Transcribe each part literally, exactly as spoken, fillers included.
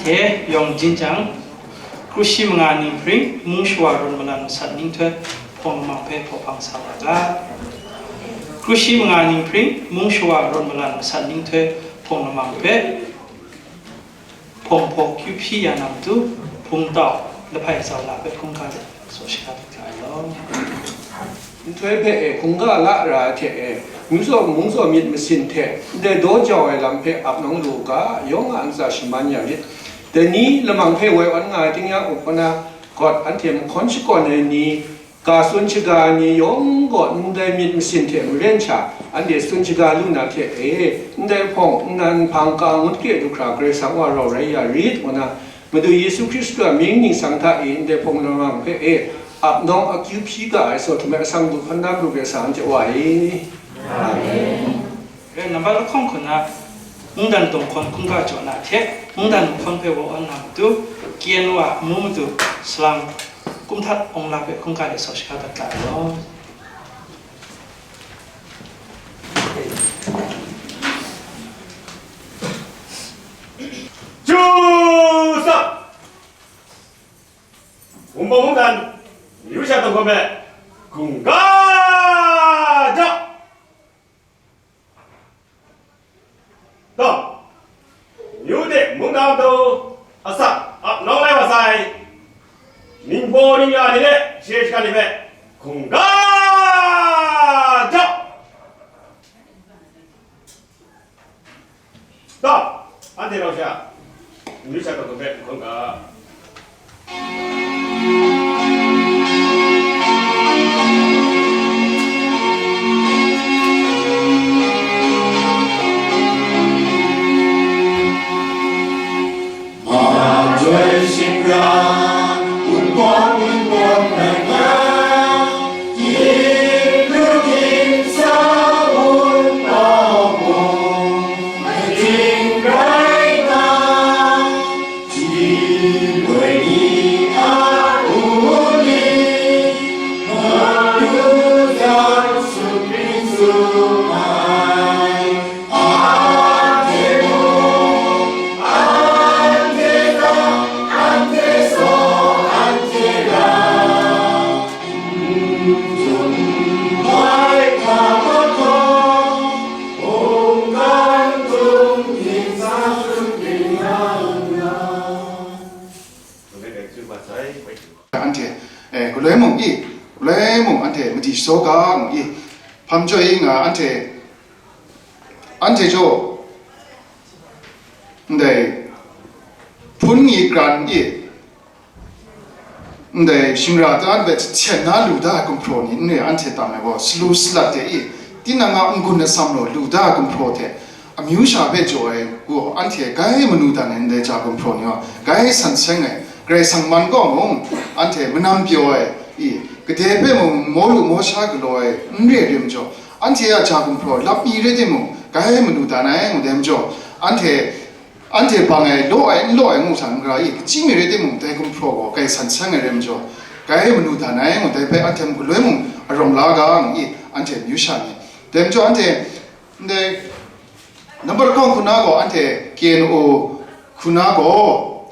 E yawng jin jang, krushi manga ninghpring mung shawa rawn malan masat nhtoi hpawng lamang hpe hpaw hpang sa wa ga. Krushi manga ninghpring mung shawa rawn malan masat nhtoi hpawng lamang hpe hpawng hpaw kyu hpyi ya na matu, hpung tau lahpai zau la hpe hkungga de, so shaka hkra ai law. Nhtoi hpe e hkungga la ra ai hte e, myu zaw mung zaw myit masin hte ndai daw jau ai lam hpe ap nawng lu u ga, yawng a ntsa shaman ya myit. Dai ni lamang hpe woi awn nga ai tingnyang u hkaw na, gawt anhte mahkawn shakawn ai ni, ga tsun shaga ai ni yawng gaw ndai myit masin hte maren sha, anhte tsun shaga lu na hte e, ndai hpawng nnan hpang ka ngut kre du hkra Karai Kasang wa rau rai ya rit, ngu na, Madu Yesu Hkristu a mying ningsang hta e ndai hpawng lamang hpe e ap nawng akyu hpyi ga ai, saw htum ai asak du hpan da pru Karai Kasang anhte wa e. Amen. Rai nna, nambat lahkawng hku na mungdan dawng hkawn hkungga jaw na hte, mungdan nhkawn hpe wa awn na matu, K N O a amu madu salang kumhtat awng la hpe hkungga de sau shaka dat ga ai law. Chu sa! Wunpawng mungdan, yu sha tawn hkawm hpe, hkungga jaw! Taw, yu de, mungdan daw, asak ap nawng lai wa sai, ningbaw ningya ni le, share shagan ni hpe, hkungga jaw! Taw, anhte rau sha, yu sha tawn hkawm hpe, hkungga. Majoi shingran, wunpawng wunpawng rai nga, ginlu ginsa wunpawng mung, mating rai nga, Tingwai ni a wunli, madu jan sutpring sung ai, anhte mung, anhte ta, anhte saw, anhte ra, n-, n-, n-, bai hkra mahkra, Hkungga htung hpyi sa hkrum byin nga nna. Anhte, eh, galoi mung i, galoi mung anhte madi shaw ga mung i, hpam jaw i nga anhte, anhte jaw, ndai, hpun ni kran i, Ndai shingra ta hpe hten na lu da ai gumhpraw ni n re, anhte tam ai gaw, salu salat de i, tinang a n-gun atsam law lu da ai gumhpraw hte, amyu sha hpe jaw ai gaw, anhte grai manu dan ai ndai ja gumhpraw ni gaw, grai san seng ai, Karai Kasang man gaw mung, anhte manam pyaw ai i, gade hpe mung maw lu maw sha galaw ai n re ai majaw, anhte a ja gumhpraw lap mi rai timung, grai manu dan ai, ngu dai majaw, anhte Anhte bang ai, law ai, n law ai ngu htan n ra i, kachyi mi rai timung, dai gumhpraw gaw grai san seng ai rai majaw, grai manu dan ai ngu, dai hpe anhte mung galoi mung arawng la ga ngu i, anhte myu sha ni. Dai majaw anhte, ndai, nambat lahkawng hku na gaw, anhte K N O hku na gaw,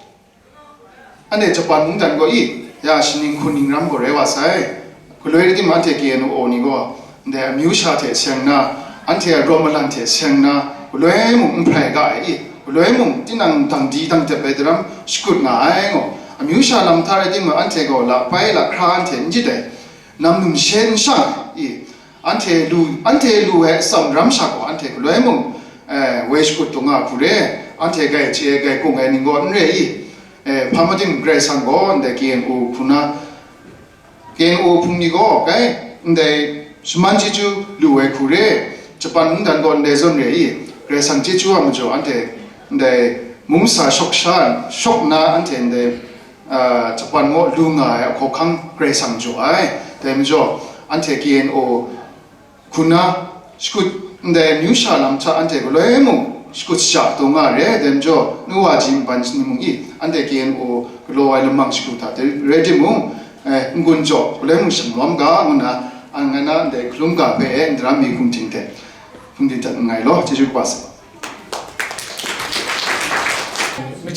Anhte Japan mungdan gaw i, ya shaning hku ning ram gaw rai wa sai. Galoi rai timung, anhte K N O ni gaw, ndai amyu sha hte seng nna, anhte a rawt malan hte seng nna, galoi mung n hprai ga ai i, galoi mung tinang dang di dang dep ai daram shakut nga ai ngaw. Amyu sha lam hta rai timung, anhte gaw lahpai lahkra anhte n jit ai, nam numshe n shang ai i, Anhte lu, anhte lu ai atsam ram sha gaw, anhte galoi mung, eh, woi shakut dung nga hku re, anhte grai chye ai, grai kung ai ni gaw n re i, eh, hpa mating Karai Kasang gaw ndai K N O hku na, K N O hpung ni gaw grai ndai shaman chyeju lu ai hku re, Japan mungdan gaw ndai zawn re i, Karai Kasang chyeju a majaw anhte ndai mungsa shawk sha, shawk nna anhte ndai, ah, Japan gaw lu nga ai ahkawhkang Karai Kasang jaw ai. Dai majaw, anhte K N O hku na shakut ndai amyu sha lam hta anhte galoi mung shakut shaja taw nga re, dai majaw, nu wa ji nban ni mung i, anhte K N O galaw ai lamang shakut hta rai timung, eh, n-gun jaw galoi mung shanglawm ga, ngu nna, an ngai na ndai hkalum ga hpe e, n daram mi hkum ting hte hkum ting hta nngai law, chyeju kaba sa.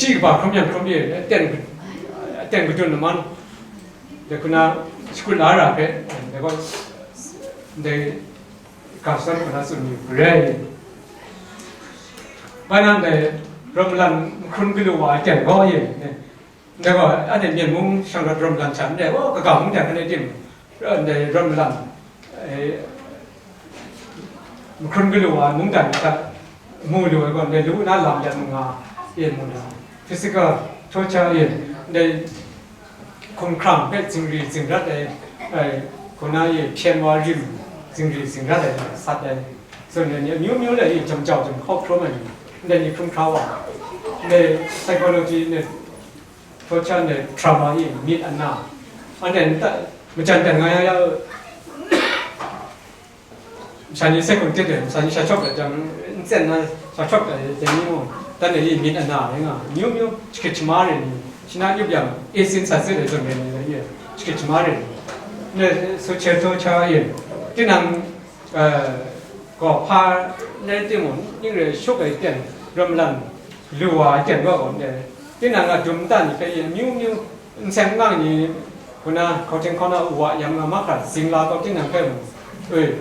Shi kaba hkrum yang hkrum ye, aten, aten kadun laman, de kuna shakut la ra hpe, de gaw, de ga shadawn kuna tsun yu re. Bai nang de rawt malan hkrum galu wa aten gaw ye, de gaw, anhte Myen mung shang rawt rawt malan sha ndai, o, kaga mung de, kan e tim, ndai rawt malan, e, Mahkrun galu wa mungdan ni hta mu lu ai gaw, ndai lu na lam yan manga yin mu na, physical torture yin, ndai hkumhkrang hpe zingri zingrat ai, ai, hku na yin hpyen wa rim zingri zingrat ai sat ai. So, ndai ni amyu myu le yin jam jau jam hkawk hkrum ai ni, ndai ni hkrum hkra wa, ndai psychology, ndai torture, ndai trauma yin myit ana, anhte nta majan dan nga ya ya, Masha ni sai hkun tit ai, masha ni sha shawk ai jang, n tsen na sha shawk ai jang ni mung, dan e myit ana rai nga, amyu myu, jahkrit jahma re ni, shi na yup yang, e sin sa sit ai zawn re ni, rai ye, jahkrit jahma re ni, ne, su che to cha ye, tinang, eh, gaw hpa rai timung, ning re shuk ai ten, ram lan, lu wa ai ten gaw gaw ndai, tinang a dum nta ni hpe yin, amyu myu, N seng n gang ni, hku na, hkau hten hkau na, u wa yam nga mahkra, zing la kau tinang hpe mung, oi,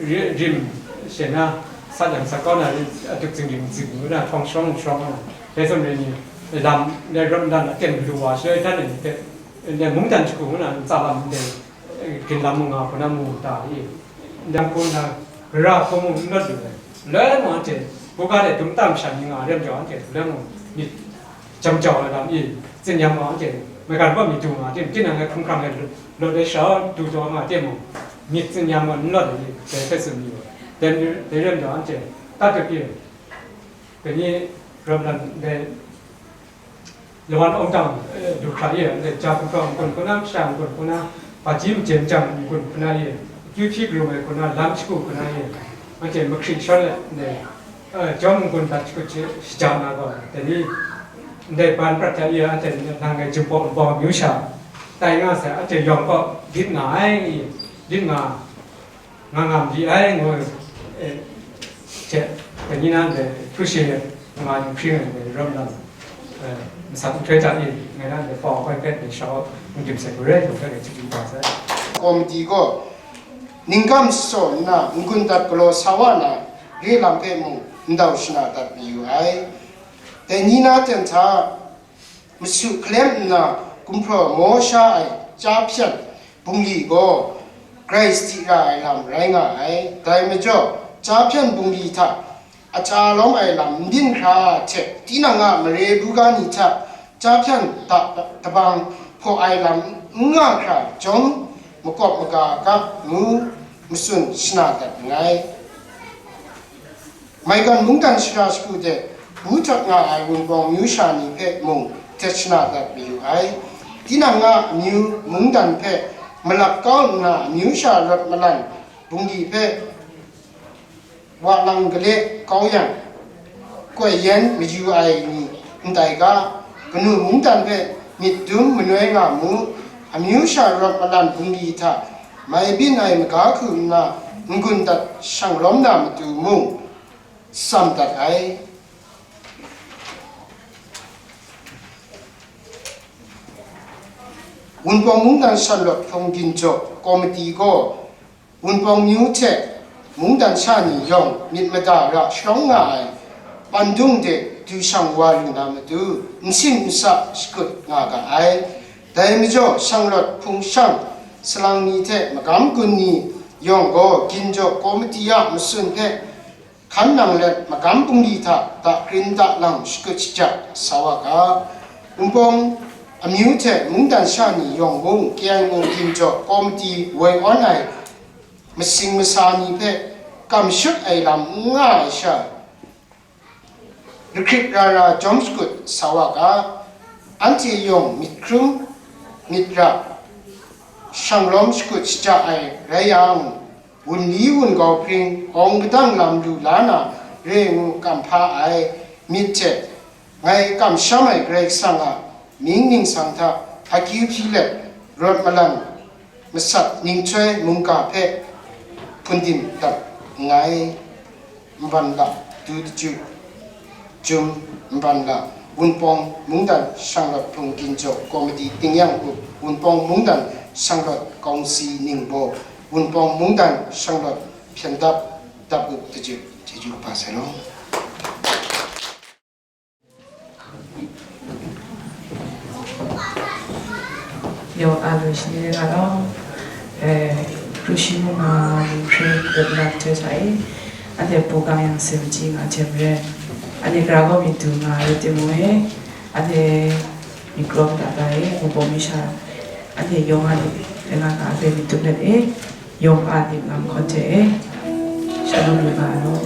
ri-, rim she na, sat yang sat kau na, ri-, atuk zingrim zing ngu na, htawng shawng shawng na, dai zawn rai ni, lam, dai ram dan aten galu wa, shaloi dan ai ni hpe, ndai mungdan shagu ngu na, ntsa lam ndai, ginlam mung nga, hku na mu ta i, ndai hku na, gara hku mung n rawt lu ai, loi mung anhte, buga de dum tam sha ni nga, rem jau anhte, loi mung, myit, jam jau ai lam i, tsin yam wa anhte, maigan gaw myit du nga tim, tinang ai hkungkrang ai lawt ai sha du taw nga tim mung, myit tsin yam wa n lawt ai ni, dai hpe tsun mi wa. Dai, dai ram jau anhte, tat dep i, dai ni ram lan dai, lawan awng dang, eh, du hkra i, dai ja hkungkrang n-gun hku na, masha n-gun hku na, hpaji majen jang n-gun hku na i, akyu hpyi garu ai hku na, lam shagu hku na i, anhte mahkri shawn let, dai, eh, jawm n-gun dat shakut shi-, shaja na gaw, dai ni, ndai ban prat hta i anhte nang ngai Jinghpaw Wunpawng amyu sha tai nga sai, anhte yawng kaw lit nga ai, lit nga, nga nga mali ai, ngu, eh, hte, dai ni na ndai htu she nga ni hpring ai ndai ram lam, eh, masat nhtoi hta i, ngai na ndai pawng hkoi hpe ndai shawng n dim sai, gure yawng hpe ngai chyeju da sai. Komiti gaw, ningkam sasa nna n-gun dat galaw sa wa na, re lam hpe mung ndau shana dat mayu ai. Dai ni na ten hta, masu hkalem nna gumhpraw maw sha ai chya hpyan bungli gaw grai sadi ra ai lam rai nga ai. Dai majaw, chya hpyan bungli hta a chya lawm ai lam n byin hkra hte, tinang a mare buga ni hta chya hpyan da tabang hpaw ai lam n nga hkra, jawm makawp maga ga ngu matsun shana dat nngai. Maigan mungdan shara shagu de bu htat nga ai Wunpawng amyu sha ni hpe mung htet shana dat mayu ai. Tinang a amyu mungdan hpe malap kau nna, amyu sha rawt malan bungli hpe wa lang gale kau yang, koi yen mayu ai ni ndai ga, kanu mungdan hpe myit dum manoi nga mu, amyu sha rawt malan bungli hta mai byin ai maga hku nna n-gun dat shang lawm na matu mung, tsam dat ai. Wunpawng mungdan shan lawt hpung ginjaw komiti gaw, Wunpawng myu hte mungdan sha ni yawng myit mada ra sharawng nga ai pandung de du shang wa lu na matu, nsin nsa shakut nga ga ai. Dai majaw, shanglawt hpung shang salang ni hte magam gun ni yawng gaw, ginjaw komiti a matsun hpe hkan nang let, magam bungli hta dakrin dalang shakut shajak sa wa ga. Wunpawng amyu hte mungdan sha ni yawng mung, K I O ginjaw komiti woi awn ai masing masa ni hpe kam shut ai lam n nga ai sha, lahkrit ra ra jawm shakut sa wa ga. Anhte yawng myit hkrum, myit ra, shang lawm shakut shaja ai rai yang, wunli wungau hpring, awng kadang lam lu la na re ngu kam hpa ai myit hte, ngai kamsham ai Karai Kasang a mying ningsang hta akyu hpyi let, rawt malang masat ninghtoi mungga hpe hpun dim dat nngai. Nban la, du daju, jum, nban la, Wunpawng Mungdan Shanglawt Hpung Ginjaw Komiti Tingyan Gup, Wunpawng Mungdan Shanglawt Kawngsi Ningbaw, Wunpawng Mungdan Shanglawt Hpyen Dap, Dap Gup Dajut, chyeju kaba sai law. Yawng a lu shi ni nga law, eh, kru shi mung nga, mung hpring, rat na hte sa e, anhte hpung gang yang sem chyi nga hte maren, anhte gara gaw myit du nga rai timung e, anhte myit krawm ta ta e, mubawm mi sha, anhte yawng a lit, nga nga hpe myit dum let e, yawng a lit nga mahkawn hte e, shalom lu nga law.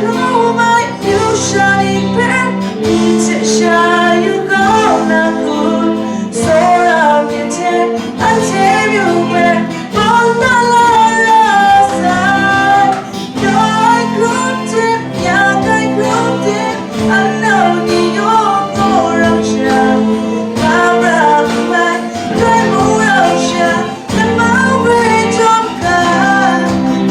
Grau ai amyu sha ni hpe, hte sha yu kau na kun, tsawra myit hte anhte myu hpe bawng na la ra sai. Dai hkrum hte, ya kai hkrum hte, anau ni yawng gaw rau sha, ga pra hkum ai, dai mu rau sha, namau hpe jawm hka,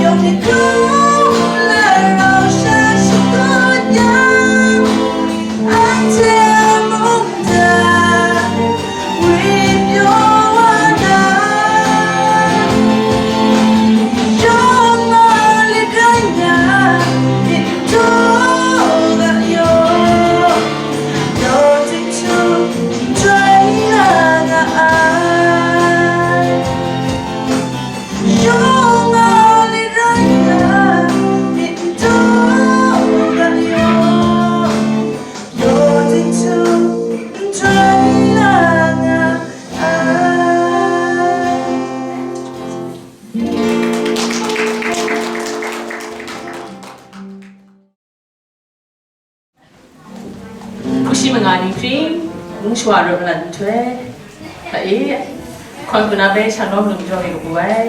yawng hte hkrum let rau sha shakut yang, anhte a mungdan, wunpyaw wa na, yawng a lit rai na, myit n taw ga yaw, daw ting htum nhtoi la nga ai. Yawng a lit rai na, myit n taw ga yaw, daw ting htum nhtoi la nga ai. Hku shi manga ni hpring, ngu shawa rawt malat nhtoi, hpa e, hkawn hku na bai shanglawm lum jaw e kabu ai.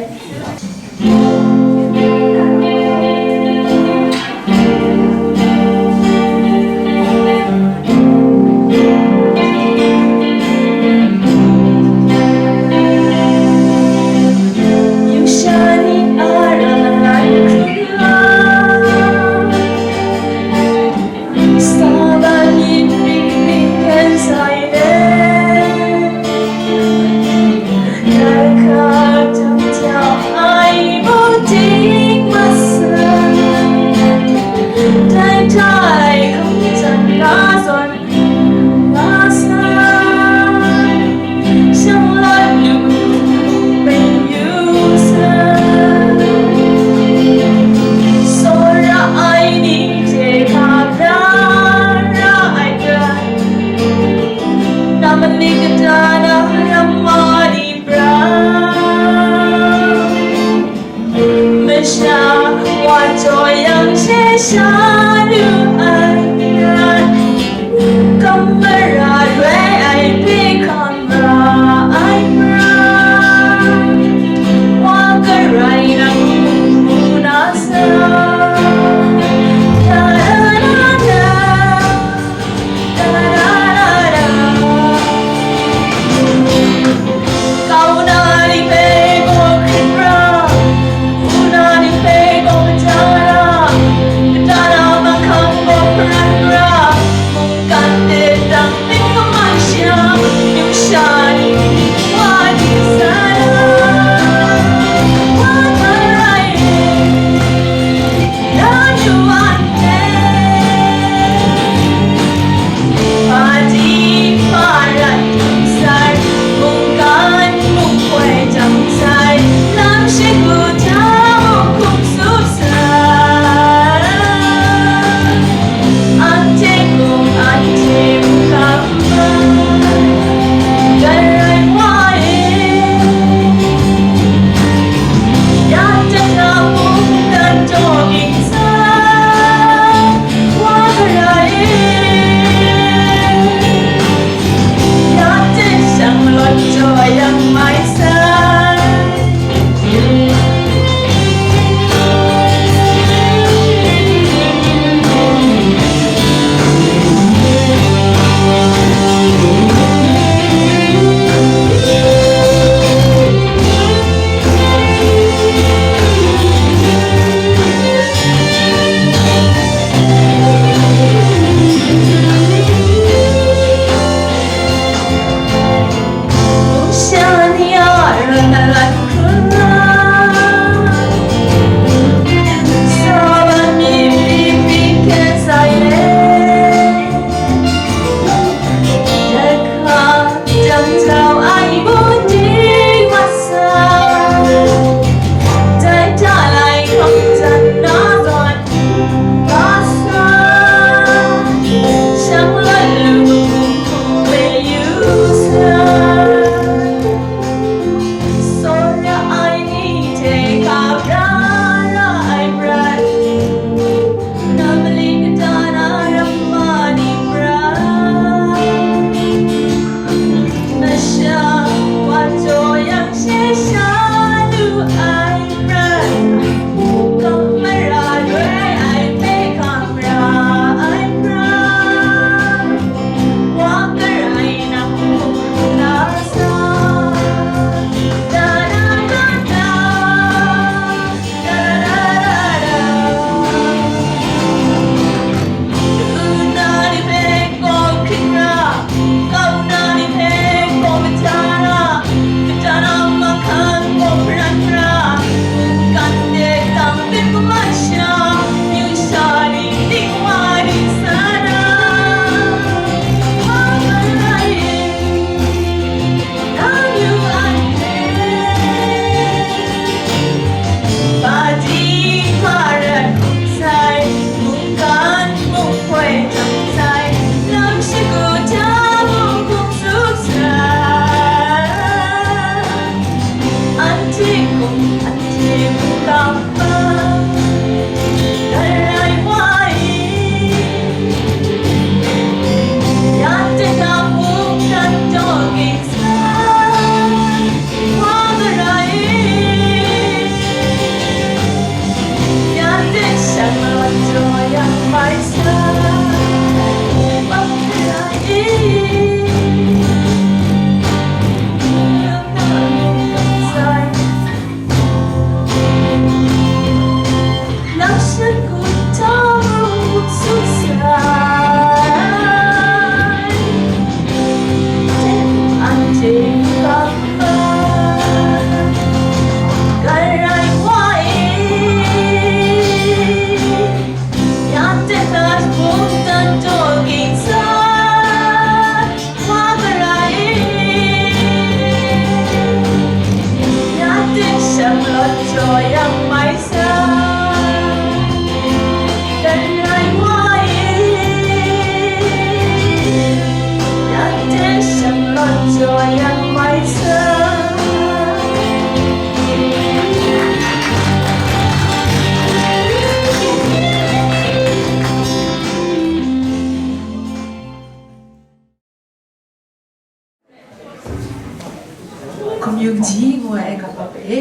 Ji ngu ai kaba hpe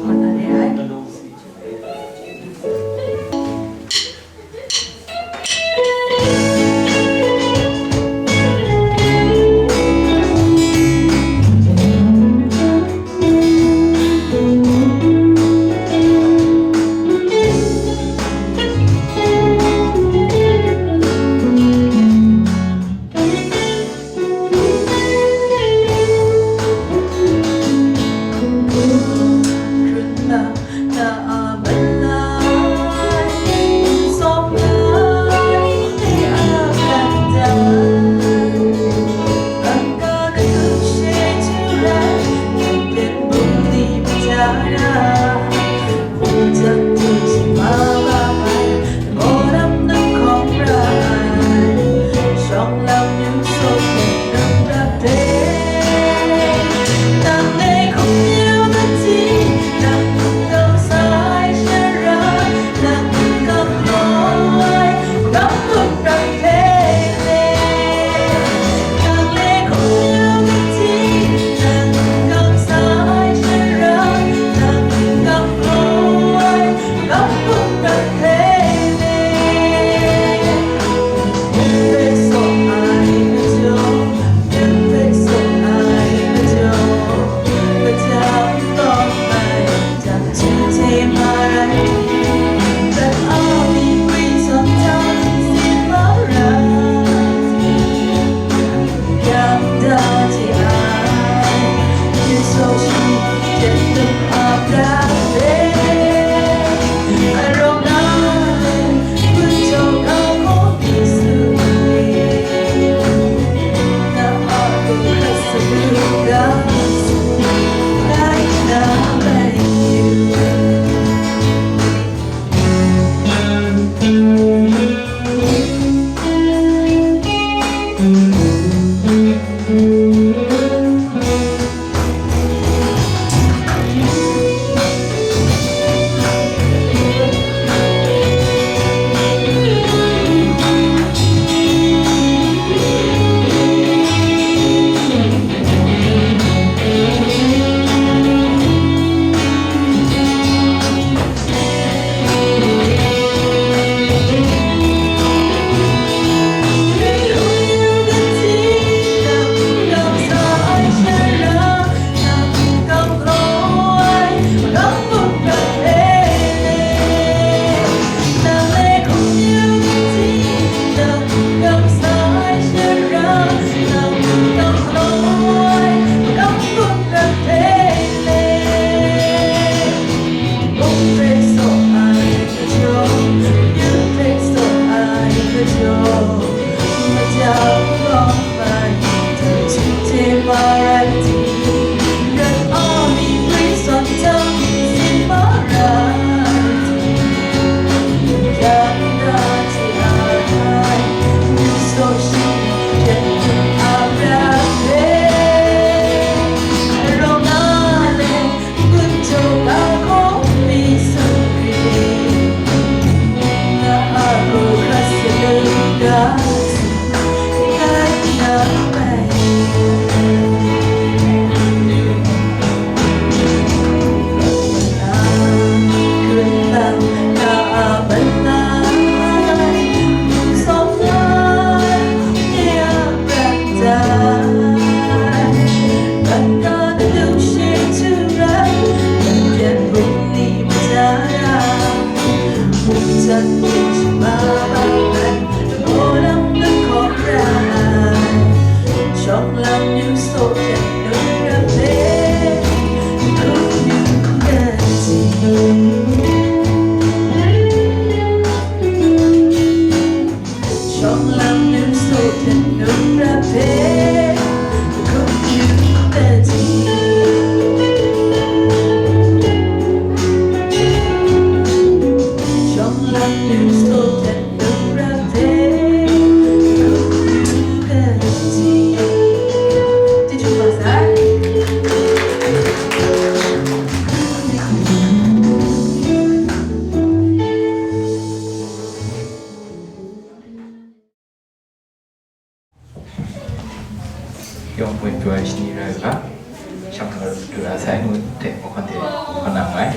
mat na re ai. Yawng hpoi pru ai shani rai u ga. Shang lu ra sai ngu hte, mung hkan hte hkan nang rai.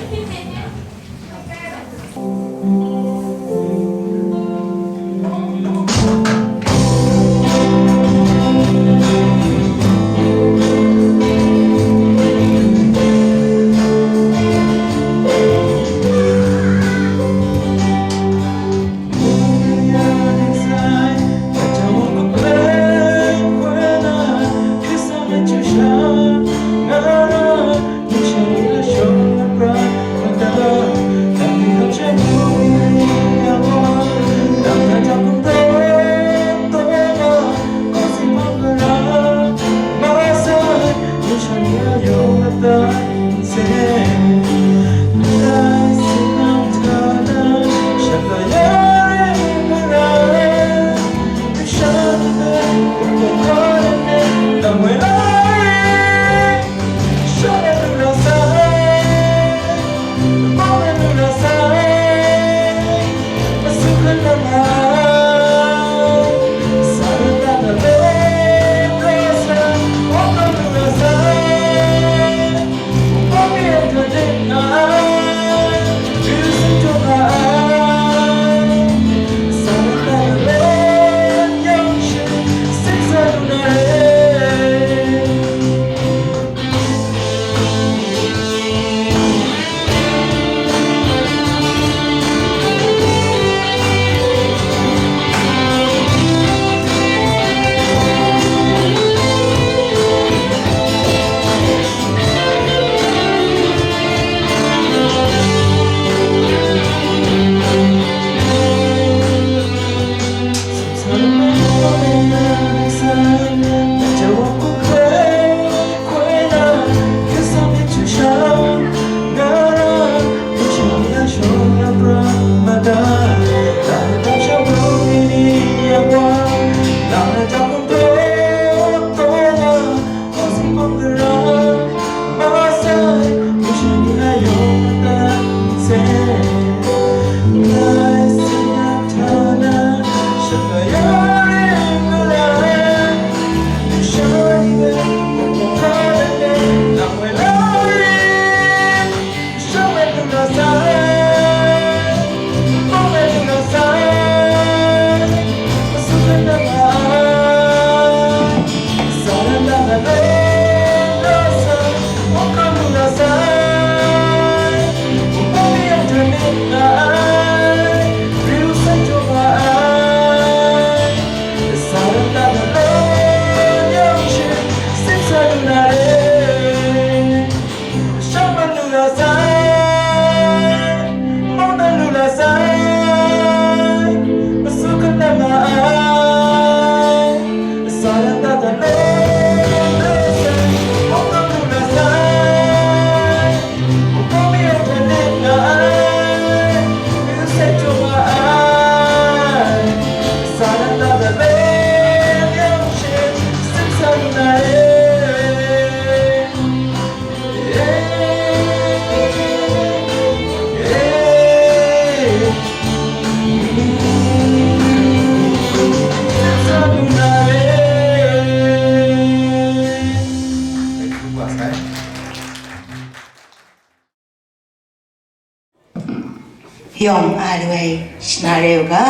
Yawng a lu ai shana re u ga,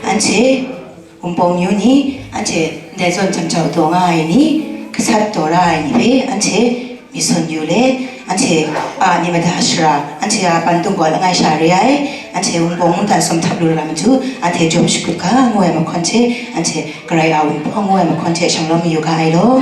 anhte Wunpawng yu ni, anhte ndai zawn jam jau taw nga ai ni, gasat taw ra ai ni hpe anhte mi sawn yu let, anhte a ni mada shara, anhte a ban tunggaw langai sha re ai, anhte Wunpawng mungdan sawm htap lu ra matu, anhte jawm shakut ga ngu ai mahkawn hte, anhte garai a Wunpawng ngu ai mahkawn hte shanglawm mayu ga ai law.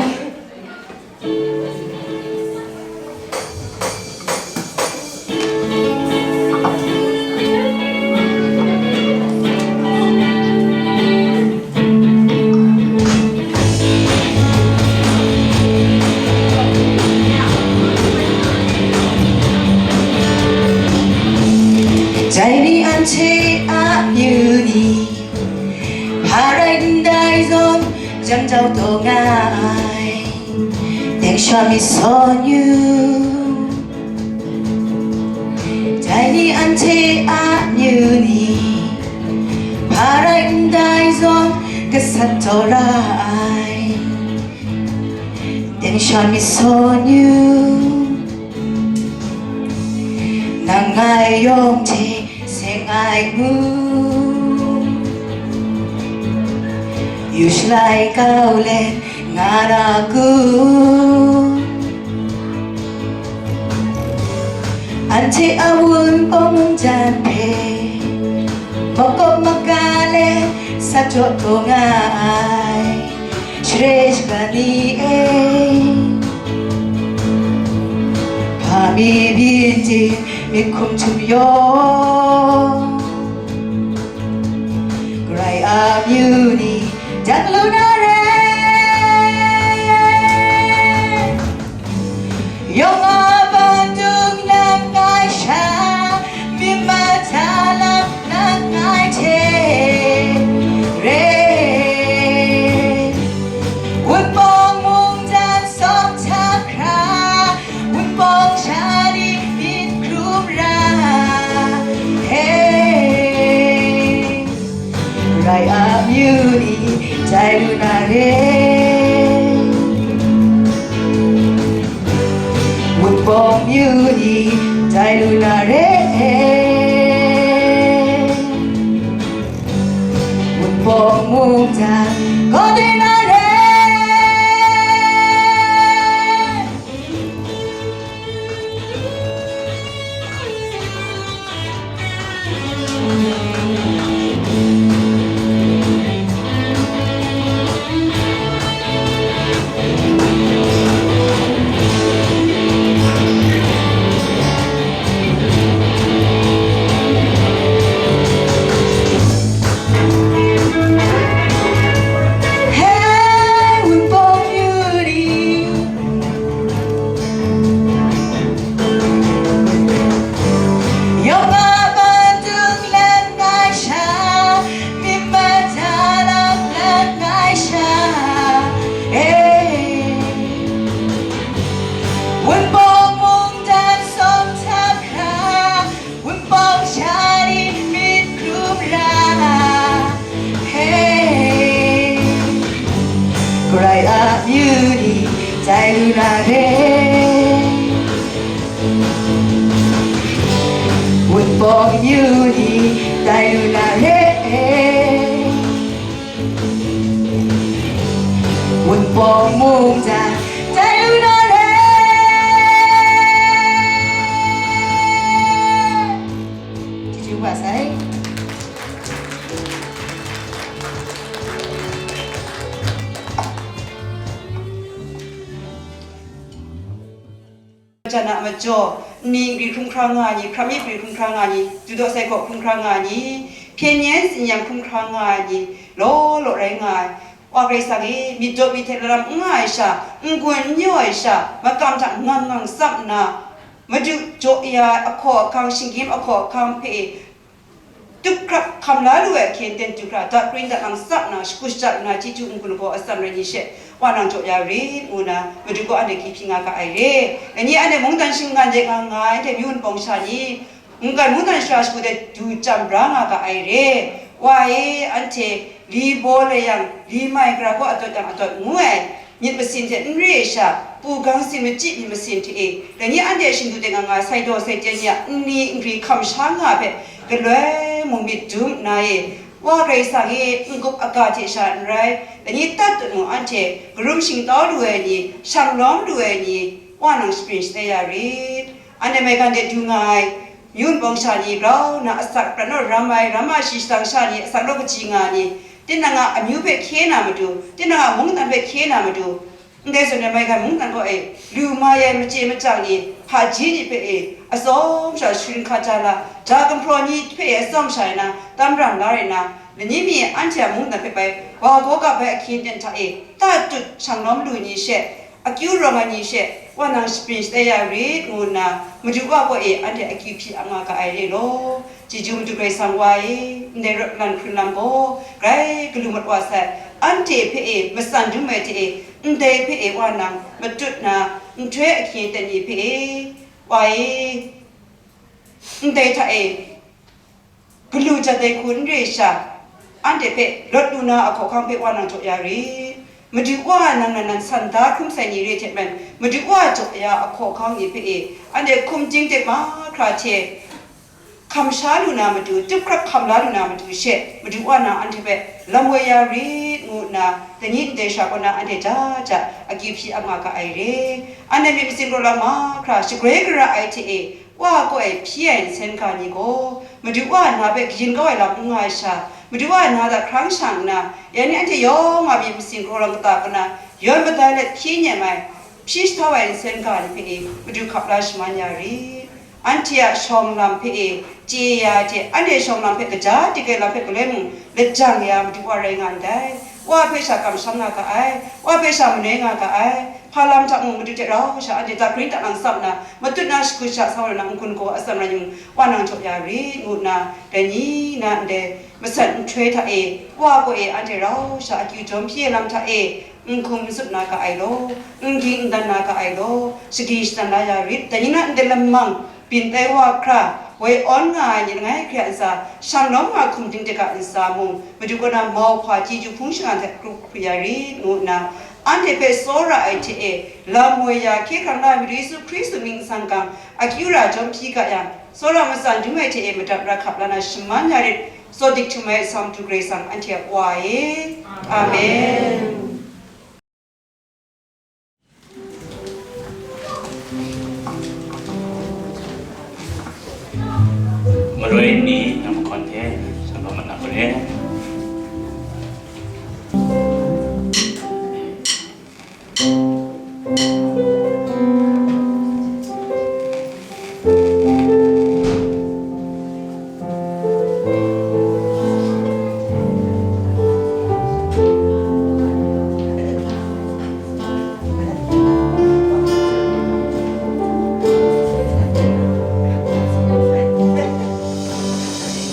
Dai ni anhte a amyu ni, hpa rai ndai zawn, jam jau taw nga ai, deng sha mi sawn yu. Dai ni anhte a amyu ni, hpa rai ndai zawn, gasat taw ra ai, Shan mi sawn yu, nang ngai yawng hte seng ai mu. Yu shalai kau let nga na ku. Anhte a wunpawng mungdan hpe makawp maga let sa jaw taw nga ai. Share shaga ni e, hpa mi byin ting myit hkum htum yaw, Karai a amyu ni dang lu na re. Yawng a pandung lang ai sha, myit mada lam lang ai hte re, wunpawng mungdan sawng hta hkra, wunpawng sha ni myit hkrum ra, he. Karai a amyu ni tai lu na re. Wunpawng amyu ni tai lu na re. Wunpawng mungdan kaw de na re. Hey, wunpawng amyu ni. Yawng a pandung lang ai sha, myit mada lam lang ai sha, eh. Wunpawng mungdan sawng hta hkra, wunpawng sha ni myit hkrum ra, he. Karai a amyu ni tai lu na re. Wunpawng amyu ni tai lu na re. Wunpawng mungdan tai lu na re. Chyeju kaba sai. Jan a majaw, nni nkri hkrum hkra nga ai ni, hkram mi nkri hkrum hkra nga ai ni, dudaw sai hkaw hkrum hkra nga ai ni, hpyen yen tsin yan hkrum hkra nga ai ni, law law rai nga ai. Wa Karai Kasang e, myit daw mi hte laram n nga ai sha, n-gun n yaw ai sha, makam hta ngang ngang tsap nna, Madu jaw ya ai ahkaw ahkang, shinggyim ahkaw ahkang hpe, tup hkrap hkam la lu ai hkyen ten du hkra, dat kring dat lang tsap nna, shakut shajat nna, chyeju n-gun lagaw atsam rai ni she, wa nang jaw ya rit, ngu nna, Madu gaw anhte hkye hpyi nga ga ai re. Dai ni anhte mungdan shinggan de nga nga ai, anhte myu wunpawng sha ni, mungkan mungdan shara shagu de du chyam bra nga ga ai re. Wa e, anhte li baw lai yang, li mai gara gaw adawt yang adawt ngu ai. Myit masin hte n re ai sha, pu gang sin machyi myit masin hte e, dai ni anhte a shingdu de nga nga ai sai daw sai chyen ni a nni nkri hkam sha nga hpe galoi mung myit dum nna e, Wa Karai Kasang e n-gup aga hte sha n rai, dai ni tat tut mu, anhte karum shingtau lu ai ni, shang lawm lu ai ni, Wa nang shapring shatai ya rit. Anhte maigan de du nga ai, Myu wunpawng sha ni grau nna asak prat naw ram ai, ram a shi shadang sha ni asak naw kaji nga ni, tinang a amyu hpe hkye na matu, tinang a mungdan hpe hkye na matu, ndai zawn e maigan mungdan kaw e lu mai ai machye machyang ni, hpaji ni hpe e atsawm sha sharin hka ja la, ja gumhpraw ni hpe e atsawm sha ai na, tam ram la rai na, lani mi anhte a mungdan hpe bai wa gaw ga bai ahkyen ten hta e tatut shang lawm lu ni she, akyu rawng ai ni she, wa nang shapring shatai ya rit, ngu nna, Madu wa kaw e anhte akyu hpyi ap nga ga ai re law. Chyeju Madu Karai Kasang wa e, ndai rawt lan hkrun lam gaw, grai galu mat wa sai, anhte hpe e matsan dum ai hte e, ndai hpe e wa nang matut na, nhtoi ahkyen ten ni hpe e, wa e, ndai hta e, galu jat ai hku n re sha, anhte hpe lawt lu na a hkawhkam hpe wa nang jaw ya rit. Madu Wa nang nan nan san da hkrum sai ni re hte maren, Madu Wa jaw ya a hkawhkang ni hpe e, anhte hkum ding tek mahkra hte hkam sha lu na matu, tup hkrap hkam la lu na matu she, Madu Wa na anhte hpe lam woi ya rit, ngu nna, dai ni ndai sha kaw na anhte ja ja akyu hpyi ap nga ga ai re. Anhte myit masin galaw lam mahkra shagroi gara ai hte e, Wa kaw e hpyi ai nsen ga ni gaw, Madu Wa na hpe kayin kau ai lam n nga ai sha, Madu Wa na hta hkrang shang nna, ya ni anhte yawng a myit masin galaw lam kata kaw na, yawn madai let hpyi nem ai, hpyi jahtau ai nsen ga ni hpe e, Madu hkap la shaman ya rit. Anhte a shawng lam hpe e chye ya ai hte, anhte shawng lam hpe kaja dik ai lam hpe galoi mung lajang ya Madu Wa rai nga ndai. Wa hpe sha kamsham nga ga ai, Wa hpe sha manoi nga ga ai, hpa lam hta mung Madu hte rau sha anhte dakring daklang tsap nna, matut na shakut sha sa wa na n-gun gaw atsam rai ni mung, Wa nang jaw ya rit, ngu nna, dai ni na ndai masat nhtoi hta e, Wa kaw e anhte rau sha akyu jawm hpyi ai lam hta e, n hkum n tsup na ga ai law, n ging n dan na ga ai law, shaging shadan la ya rit. Dai ni na ndai lamang byin tai wa hkra, woi awn nga ai ni langai hkra ntsa, shang lawm nga hkum ding tek a ntsa mung, Madu kaw na mauhpa chyeju hpung shinggan hte grup hkru ya rit, ngu nna, anhte hpe tsawra ai hte e, lam woi ya hkye hkrang la ai Madu Yesu Hkristu mying nsang gang, akyu ra jawm hpyi ga yang, tsawra matsan dung ai hte e madat ra hkap la na shaman ya rit, tsaw dik htum ai Asak Madu Karai Kasang anhte a Wa e. Amen. Maroi ni nang mahkawn hte shalom mat na hkrum e.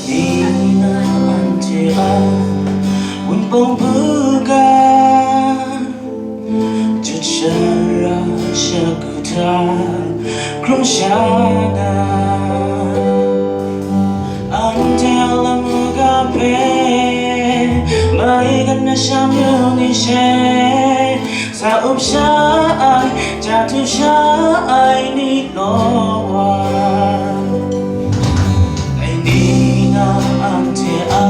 Nina anhte a wunpawng buga, jut shara shagu hta hkrum sha na, anhte a lamu ga hpe maigan masham yu ni she, sa up sha ai, ja du sha ai ni law wa. Dai ni na anhte a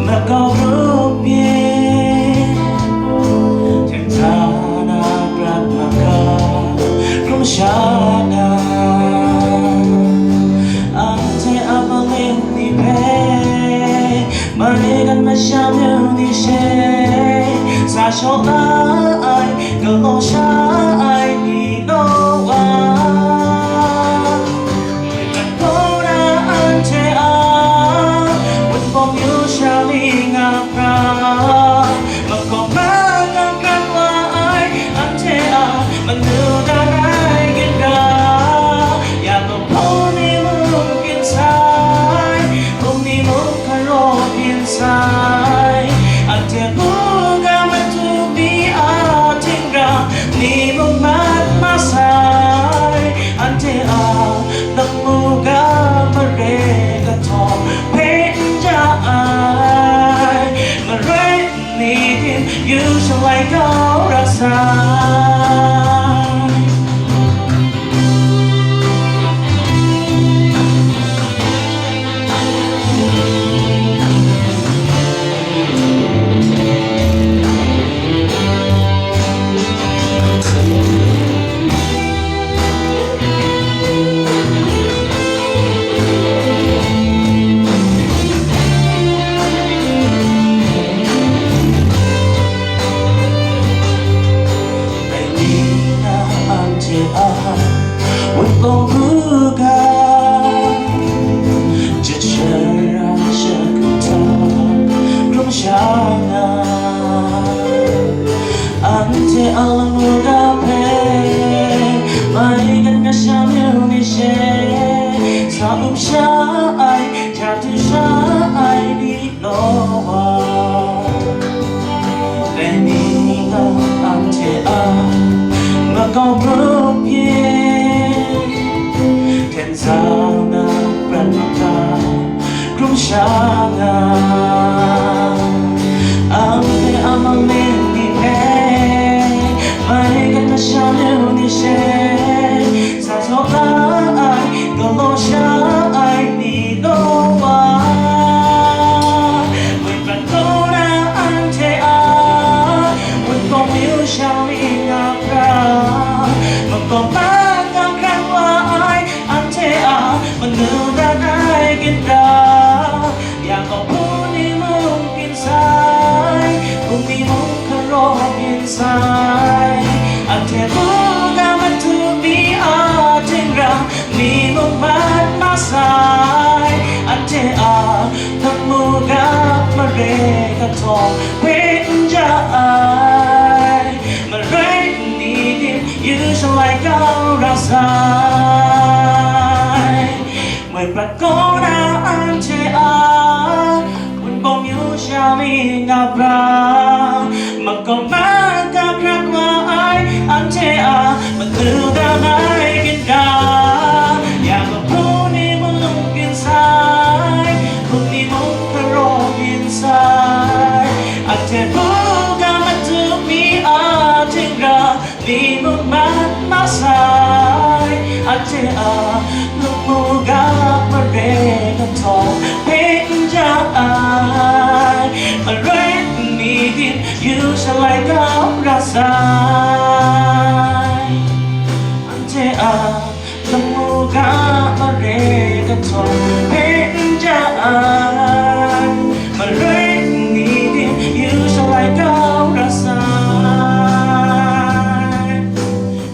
makau grup yin, hten hta na prat maga hkrum sha na, anhte a malin ni hpe maigan masham yu ni she, sa shaw la ai, galaw sha ai ni law wa. Maigan gaw na anhte a wunpawng yu sha mi nga hkra, makawp makam prat wa ai anhte a manu da rai gin ga, ya lahpawng ni mung gin sai, hpung ni mung galaw byin sai, anhte buga matu mi a htingrang ni mung mat masai, anhte a lamu ga mare kahtawng hpe n ja ai, maroi nni hpyin yu shalai kau ra sai. sai, anhte buga madu mi a htingrang mi mung mat masai, anhte a lamu ga mare kahtawng hpe n ja ai, marai nni tim yu shalai kau ra sai. Moi prat kaw na anhte a wunpawng yu sha mi nga bra, makawp makap hkrak wa ai anhte a matu dang ai ginra, ya mahpung ni mung gin sai, hpung ni mung hkaraw gin sai, anhte buga madu mi a htingrang mi mung mat masai, anhte a lamu ga mare kahtawng hpe n ja ai, marai nni tim yu shalai kau ra sai, anhte a lamu ga mare kahtawng hpe n ja ai, marai nni tim yu shalai kau ra sai,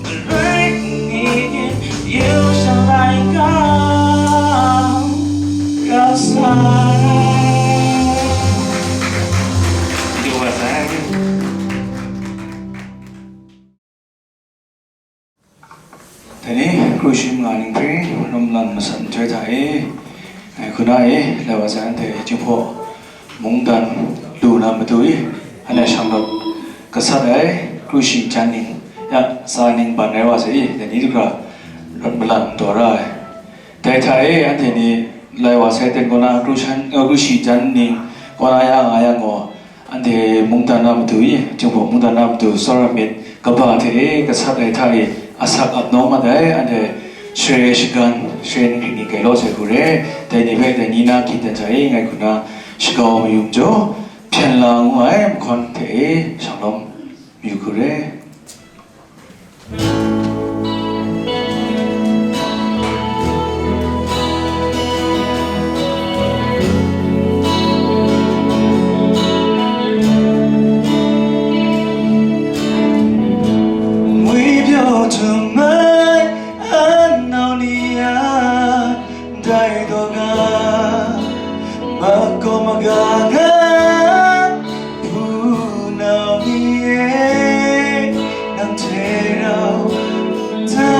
marai nni tim yu shalai kau ra sai. Dai ni, kru shi manga ning hpe ram lan masat nhtoi hta e, ngai hku na e, lai wa sai anhte Jinghpaw mungdan lu na matu i, anhte shanglawt gasat ai kru shi jan ning ya tsa ning ban rai wa sai i, dai ni du hkra ram malan daw ra ai. Dai hta e, anhte ni lai wa sai ten kaw na kru shan, eh, kru shi jan ning kaw na ya nga yang gaw, anhte mungdan na matu i, Jinghpaw mungdan na matu tsawra myit kaba hte e gasat ai hta e asak ap nawng mat ai, anhte share shagan, share ningri ni grai law sai hku re, dai ni hpe dai ni na hkying dan hta e ngai hku na shakau mayu majaw, hpyen la ngu ai mahkawn hte e shanglawm mayu hku re. Ngwi pyaw htum ai anau ni a, dai daw ga, makawp maga ga, hpunau ni e, nang hte rau hta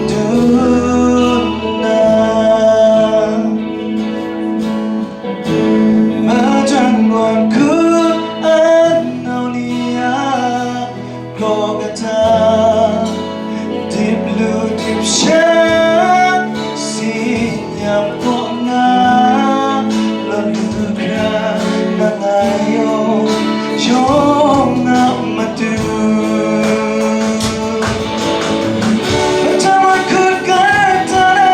dun na, majan wan hku anau ni a, gaw kata, dip lu dip sha, si nyam kaw nga, lawt lu hkra, na ngai yawng, yawng a matu. Matamat hkut kata na,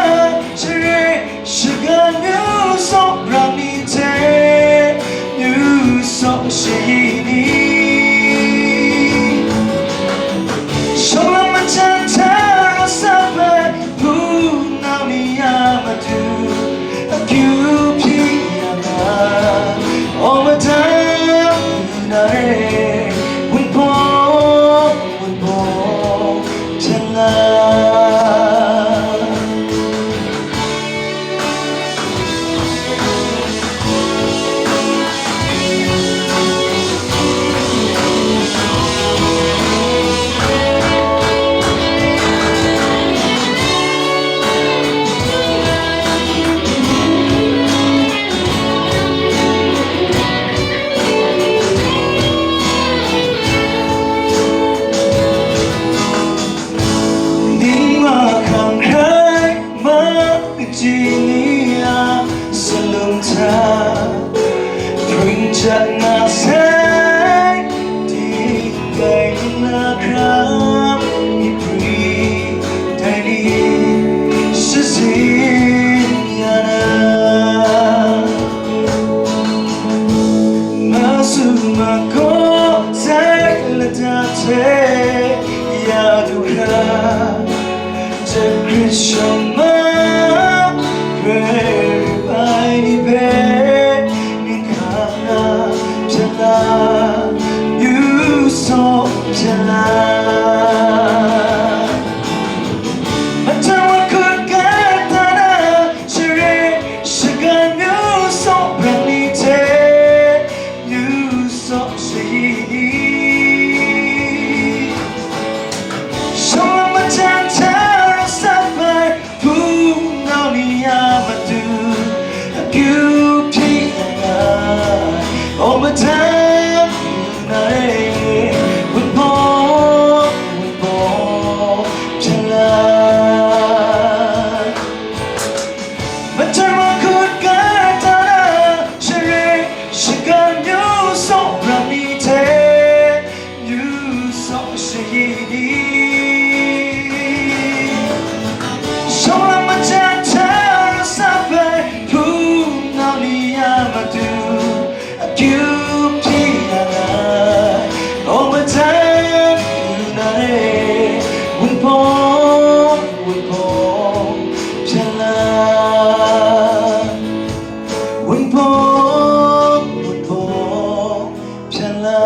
share, shagan myu saw brang ni hte, myu saw shayi ni, shawng lam machang hta rawt sa ai hpunau ni a matu, akyu hpyi yang a, aw madang lu na re, wunpawng, wunpawng hpyen la. Ning mahkang hkrai ma kaji ni a salum hta, bring jat nga sai, ding dai ning na hkra, myi pri dai ni shazin ya na. Masu makaw sai lata hte ya du hkra, Jakrit shama, grai rai bai ni hpe, ning hkang na hpyen la, yu sa Mahtang wa hkut kata na, share shagan myu saw pran ni hte, myu saw shayi ni, shawng lam mahtang hta rau sat ai hpung nau ni a matu, akyu hpyi ai, o mahtang na e, wunpawng, wunpawng hpyan la. Mahtang wa hkut kata na, share shagan myu saw pran ni hte, myu saw shayi ni, shawng lam mahtang hta rau sat ai hpung nau ni a matu, akyu hpyi ya ai, o mahtang na e, wunpawng, wunpawng hpyan la, wunpawng, wunpawng hpyan la.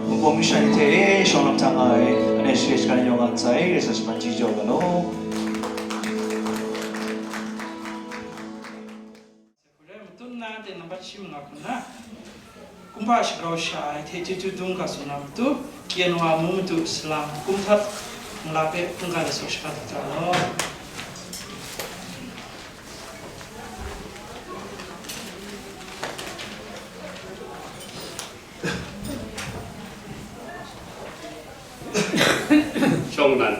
Wunpawng myu sha ni hte e, shawng lam hta nga ai, anhte share shagan yawng nga nsai, rai sa shaman chyeju jaw ga law. Hkrai matut nna, anhte nambat shi manga hku nna, kumhpa shagrau sha ai hte chyeju dum ga tsun na matu, K N O a mu matu salang kumhtat nla hpe hkungga de saw shaga dat ga law. Shawng nnan,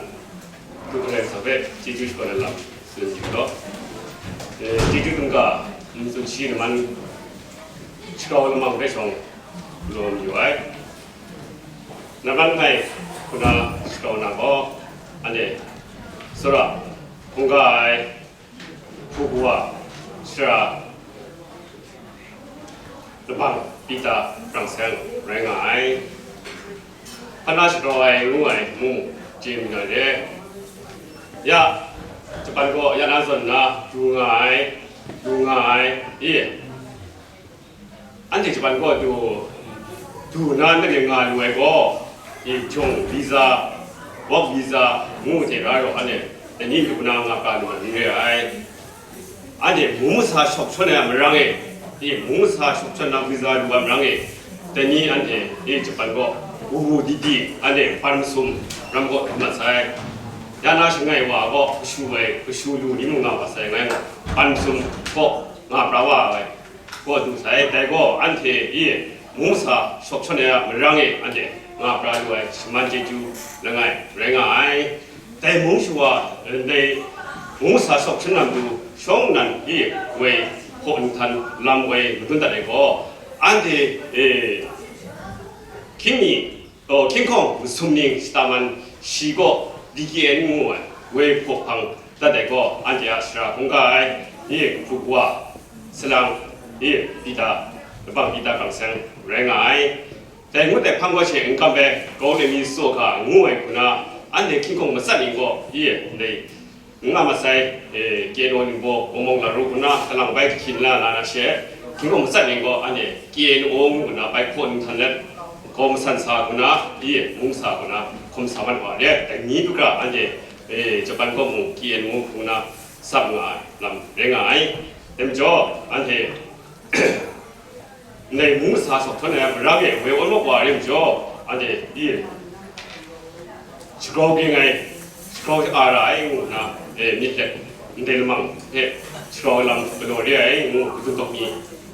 du Karai Kasang hpe chyeju shakawn ai lam tsun yu law. Eh, chyeju dum ga, n tsun shi laman shagrau lamang hpe shawng galaw mayu ai. Nambat langai hku na shagrau na gaw, anhte tsawra hkungga ai, hpu wa, sara labang Pita Brang Seng rai nga ai. Hpa na shagrau ai ngu ai mung chye mi na re. Ya, Japan gaw ya na zawn na du nga ai, du nga ai, i. Anhte Japan kaw du, du na nang e nga lu ai gaw, i jawng visa, work visa ngu hte rau anhte dai ni du na nga pra lu ai n re ai. Anhte mung masa shawk shawn ai a marang e, i mung masa shawk shawn na visa lu ai marang e, dai ni anhte i Japan kaw wu wu di di anhte ban masum ram kaw du mat sai. Ya na shangai wa kaw kashu ai, kashu lu ni mung nga wa sai, ngai ban masum kaw nga pra wa ai. Gaw du sai, dai gaw anhte i mung masa shawk shawn ai a marang e anhte nga pra lu ai shaman chyeju langai rai nga ai. Dai mung shawa, dai mung masa shawk shawn na matu shawng nnan i woi hpaw nhtan lam woi madun dat ai gaw, anhte, e, hkying ni, o, hkying hkawng masum ning shata man shi kaw D K N ngu ai woi hpaw hpang dat ai gaw, anhte a sara hkungga ai, i hpu wa, salang, i Pita, labang Pita Brang Seng rai nga ai. Dai ngut ai hpang gaw she n kam ai, grau le mi tsaw ga ngu ai hku na, anhte hkying hkawng matsat ning gaw, i ndai n nga mat sai, e, K N O ningbaw, Bawng Mawng Laru hku na, kalang bai jahkyin la na na she, hkying hkawng matsat ning gaw, anhte K N O ngu na bai hpaw nhtan let, grau masan sa hku na, i mung sa hku na, hkum sa mat wa re, dai ni hkra anhte, e, Japan kaw mung K N O hku na, tsap nga ai lam rai nga ai. Dai majaw, anhte ndai mung masa shawk shawn ai a marang e woi awn mat wa re majaw, anhte i shagrau ging ai, shagrau a ra ai ngu nna, e, myit let ndai lamang hte shagrau lam galaw re ai ngu kadun tawk mi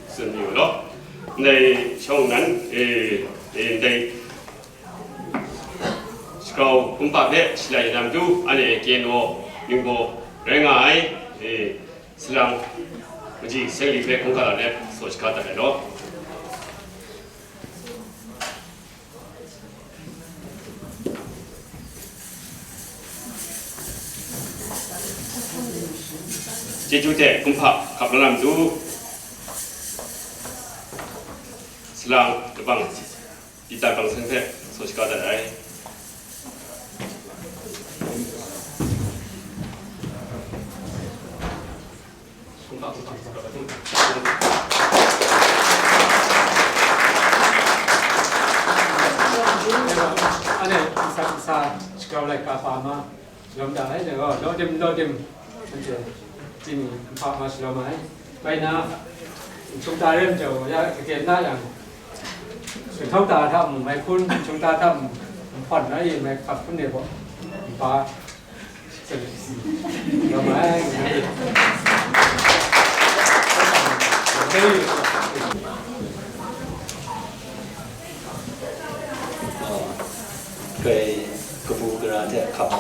tsun mi u law. Ndai shawng nnan, e, e, ndai shagrau kumhpa hpe shalai na matu, anhte K N O ningbaw rai nga ai, e, Salang, Maji Seng Li hpe hkungga lam let, saw shaga dat ai law. Chyeju hte kumhpa hkap la na matu, salang, labang, Pita Brang Seng hpe saw shaga dat ai. Rau laika hpa ma, lawm da ai, law dim, law dim, anhte, chini, nhpa ma shalawm ai. Bai na, nhtungta rem jau, ya, kake na yang, nhtungta hta mung, mai hkun, nhtungta hta mung, nhpawn na i, mai hkap hkun de baw, npa, lawm ai. Kai kabu gara hte hkap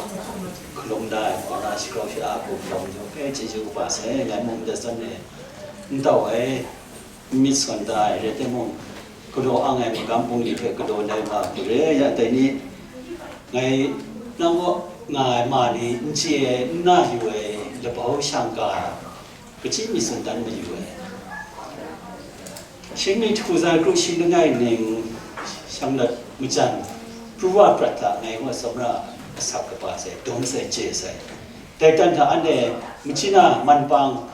hkalum da ai, kaw na shagrau sha-a hku hkalum jaw, kai chyeju kaba sai, ngai mung madat zawn e, n tau ai, n myit sawn da ai, rai timung, galaw ang ai magam bungli hpe galaw lai wa hku re ai, ya dai ni, ngai nang kaw nga ai ma ni n chye ai, n na yu ai, labau shang ga, kachyi mi tsun dan mayu ai. Shing ni hku zai kru shi langai ning, shang lat majan, pru wa prat hta ngai ngu tsawmra asak kaba sai, dum sai, chye sai. Dai dan hta anhte, machyi na manpang,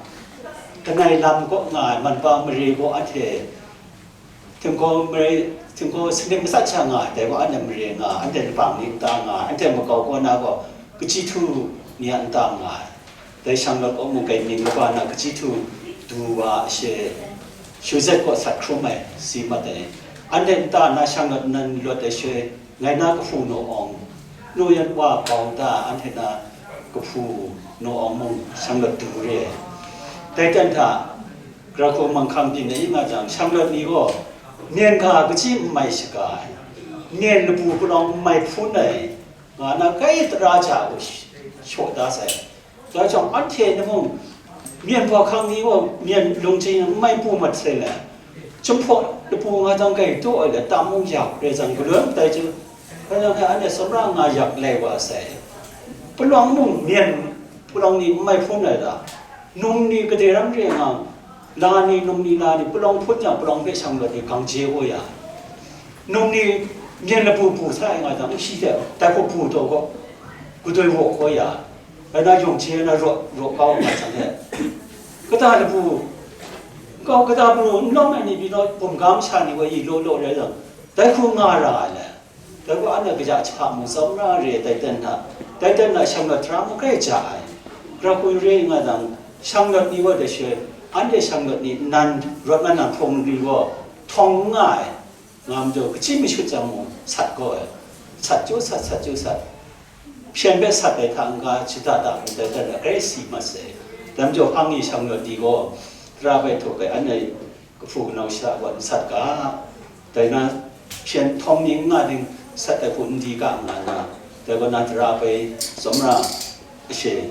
kanai lam kaw nga ai manpang mare kaw anhte, htingkaw mare, htingkaw sanit matsat sha nga ai, dai gaw anhte mare nga ai, anhte labang ni nta nga ai, anhte makau kaw na gaw, kachyi htu ni a nta nga ai. Dai shang lat kaw mung kai mying kaba na kachyi htu du wa she, Shuzet kaw sat hkrum ai, si mat ai. Anhte nta na shang lat nan lawt ai she, ngai na kahpu naw awng, nu yan wa bau da, anhte na kahpu naw awng mung shang lat du re ai. Dai dan hta, Gara hku manghkang byin ai nga jang, shang lat ni gaw, myen ga kachyi n mai shaga ai, myen labu palawng n mai hpun ai, nga na kai tara ja u shaw da sai. Dai jang, anhte ni mung, myen hpa hkang ni gaw, myen lung jing n mai pu mat sai le, chyum hpaw labu nga jang kai taw ai le, tam mung yak rai jang, galoi ndai chyu, hpa jang hpe anhte tsawmra nga yak lai wa sai. Palawng mung, myen palawng ni n mai hpun ai da, num ni gade ram re nga, la ni, num ni, la ni, palawng hpun yang, palawng hpe shang lat ni gang je gaw ya, num ni myen labu bu sa ai nga jang, shi hte dai hku bu taw gaw, kadoi waw gaw ya, rai na yawng hte na raw, raw kau nga jang e, kata labu, kau kata labu n lawm ai ni pyi naw, bum ga masha ni wa i law law rai jang, dai hku nga ra ai le. Dai gaw anhte kaja hta mung tsawmra re ai, dai dan hta, dai dan hta shang lat hta mung grai ja ai. Gara hku re nga jang, shang lat ni wa dashe, anhte shang lat ni nnan rawt nga nang hpung ni gaw htawng n nga ai, nga majaw, kachyi mashut jang mung sat gaw ai, sat chyu sat, sat chyu sat, hpyen hpe sat ai hta n-ga, shada da ndai dan hta grai si mat sai. Dai majaw, hpang ni shang lat ni gaw, tara bai htaw bai anhte kahpu kanau sha wa n sat ga, dai na hpyen htawng ni n nga ding sat ai hku n di ga nga na, dai gaw na tara bai tsawmra ashe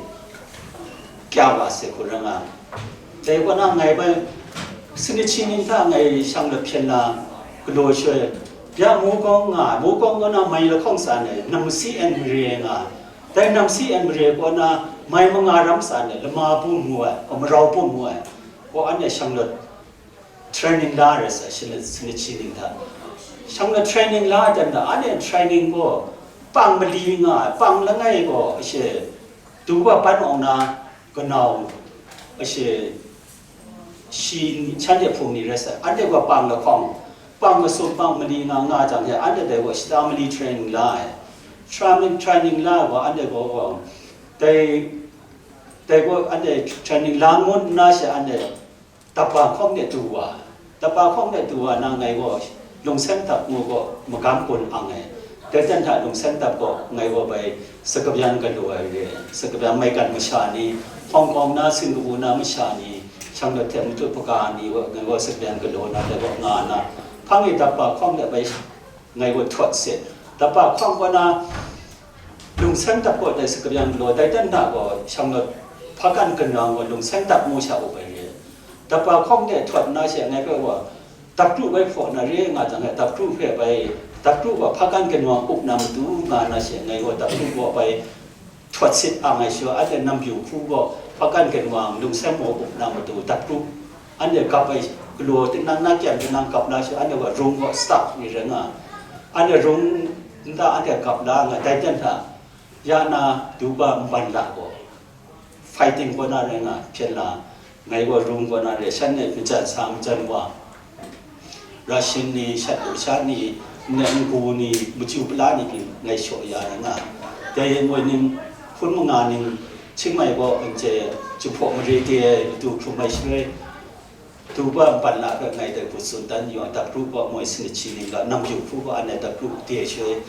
kya wa sai hku ra nga. Dai gaw na ngai bai sanit shi ning hta ngai shang lat hpyen la galaw shoi, ya Mukawng nga, Mukawng gaw na mai lahkawng tsan ai, namsi en mare nga, dai namsi en mare gaw na mai manga ram tsan ai, lama bum ngu ai, marau bum ngu ai, gaw anhte shang lat training la ai rai sa, shi lat sanit shi ning hta. Shang lat training la ai dan hta, anhte training gaw pang mali nga ai, pang langai gaw ashe, du wa ban awng na kanau ashe, shi shanhte hpung ni rai sa, anhte gaw pang lahkawng, pang masum, pang mali nga nga jang he, anhte dai gaw shata mali training la ai. Training, training la ai gaw, anhte gaw, gaw, dai, dai gaw, anhte training la ngut nna she, anhte Dapa hkawng de du wa, Dapa hkawng de du wa na ngai gaw lungseng dap ngu gaw magam gun ang ai. Dai dan hta lungseng dap gaw ngai gaw bai sakabyan galaw ai re, sakabyan maigan masha ni, Hong Kong na, Singapore na masha ni, shang lat hte matut hpaga ni gaw ngai gaw sakabyan galaw na, dai gaw nga na, hpang e dapa hkawng de bai ngai gaw htawt se. Dapa hkawng gaw na, lungseng dap gaw dai sakabyan galaw, dai dan hta gaw shang lat hpakan kanwang gaw lungseng dap ngu sha u bai re. Dapa hkawng de htawt nna she ngai hpe gaw, dap kru bai hpaw na re nga jang, dap kru hpe bai, dap kru gaw hpakan kanwang up na matu nga na she, ngai gaw dap kru gaw bai htawt sit ang ai sha, anhte nam byu hku gaw hpakan kanwang lungseng maw up na matu dap kru, anhte gap ai galaw, tinang na kyan tinang gap na sha, anhte gaw rung gaw start ni rai nga, anhte rung nta anhte gap la nga, dai dan hta ya na du ga nban la gaw, fighting kaw na rai nga, hpyen la, ngai gaw rung kaw na re, shan e majan sa majan wa, Russian ni, shat lu sha ni, nne ngu ni, machyu pala ni pyi ngai shaw ya ai nga. Dai moi ning, hpun manga ning, Chiang Mai gaw anhte Jinghpaw mare de ai latu hkrum ai shaloi, Duba npan la hpe ngai dai hku tsun dan yu ai, dap kru gaw moi sanit shi ning ga, nam yu hku gaw an ai dap kru de ai shaloi,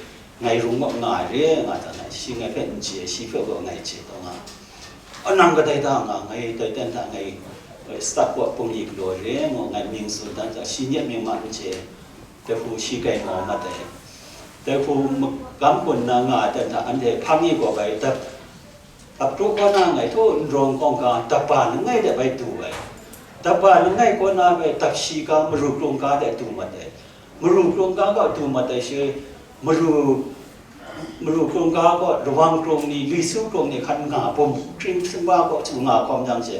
ngai rung gaw nga ai re nga dan ai, shi ngai hpe n chye, shi hpe gaw ngai chye taw nga. A nang kadai da nga, ngai dai ten hta ngai, eh, start gaw pungli galaw re ngu ngai mying tsun dan hta, shi nye mying ma n chye, dai hku shi grai mau mat ai. Dai hku magam gun na nga ai ten hta, anhte hpang e gaw bai dap, dap kru kaw na ngai htaw n rawng kawng ga, dap ba langai de bai du ai. Dap ba langai kaw na bai dap shi ga, maru krung ga de du mat ai. Maru krung ga gaw du mat ai shi, maru, maru krung ga gaw Rawang krung ni, Lisu krung ni hkan nga, bum kring hkring wa gaw chu nga hkawm jang she,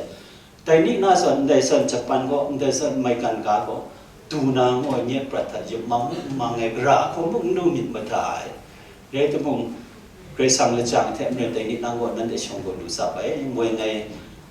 dai ni na zawn, ndai zawn Japan gaw, ndai zawn Maigan ga gaw, du na ngaw ai nye prat hta yupmang mung n mang ai, gara hkum mung n lu myit mada ai. Rai timung, Karai Kasang lajang hte maren dai ni nang gaw nanhte shawng gaw lu tsap ai, moi ngai,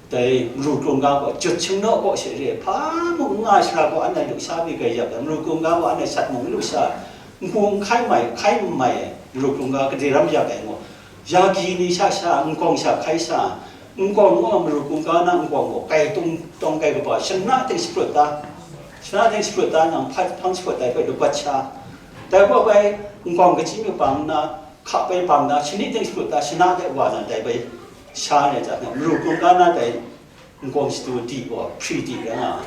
dai maru krung ga gaw, jut shingnaw gaw she re, hpa mung n nga ai sara gaw, an ai lusha pyi grai yak ai, maru krung ga gaw, an ai shat mung n lusha, n hku n hkai mai, hkai n mai ai, maru krung ga gade ram yak ai ngaw, ya gi ni sha sha, nkawng sha hkai sha, nkawng gaw maru krung ga na nkawng gaw, kai tung tawng kai kaba, shana ting shaprut ta, shana ting shaprut ta, nang hpa hpang shaprut tai hpe lupat sha, dai gaw bai, nkawng kachyi mi pang nna, hka bai bang na, shani ting shaprut ta, shana de wa na dai bai sha ai hta, maru krung ga na dai nkawng shadu di gaw hpri di rai nga ai.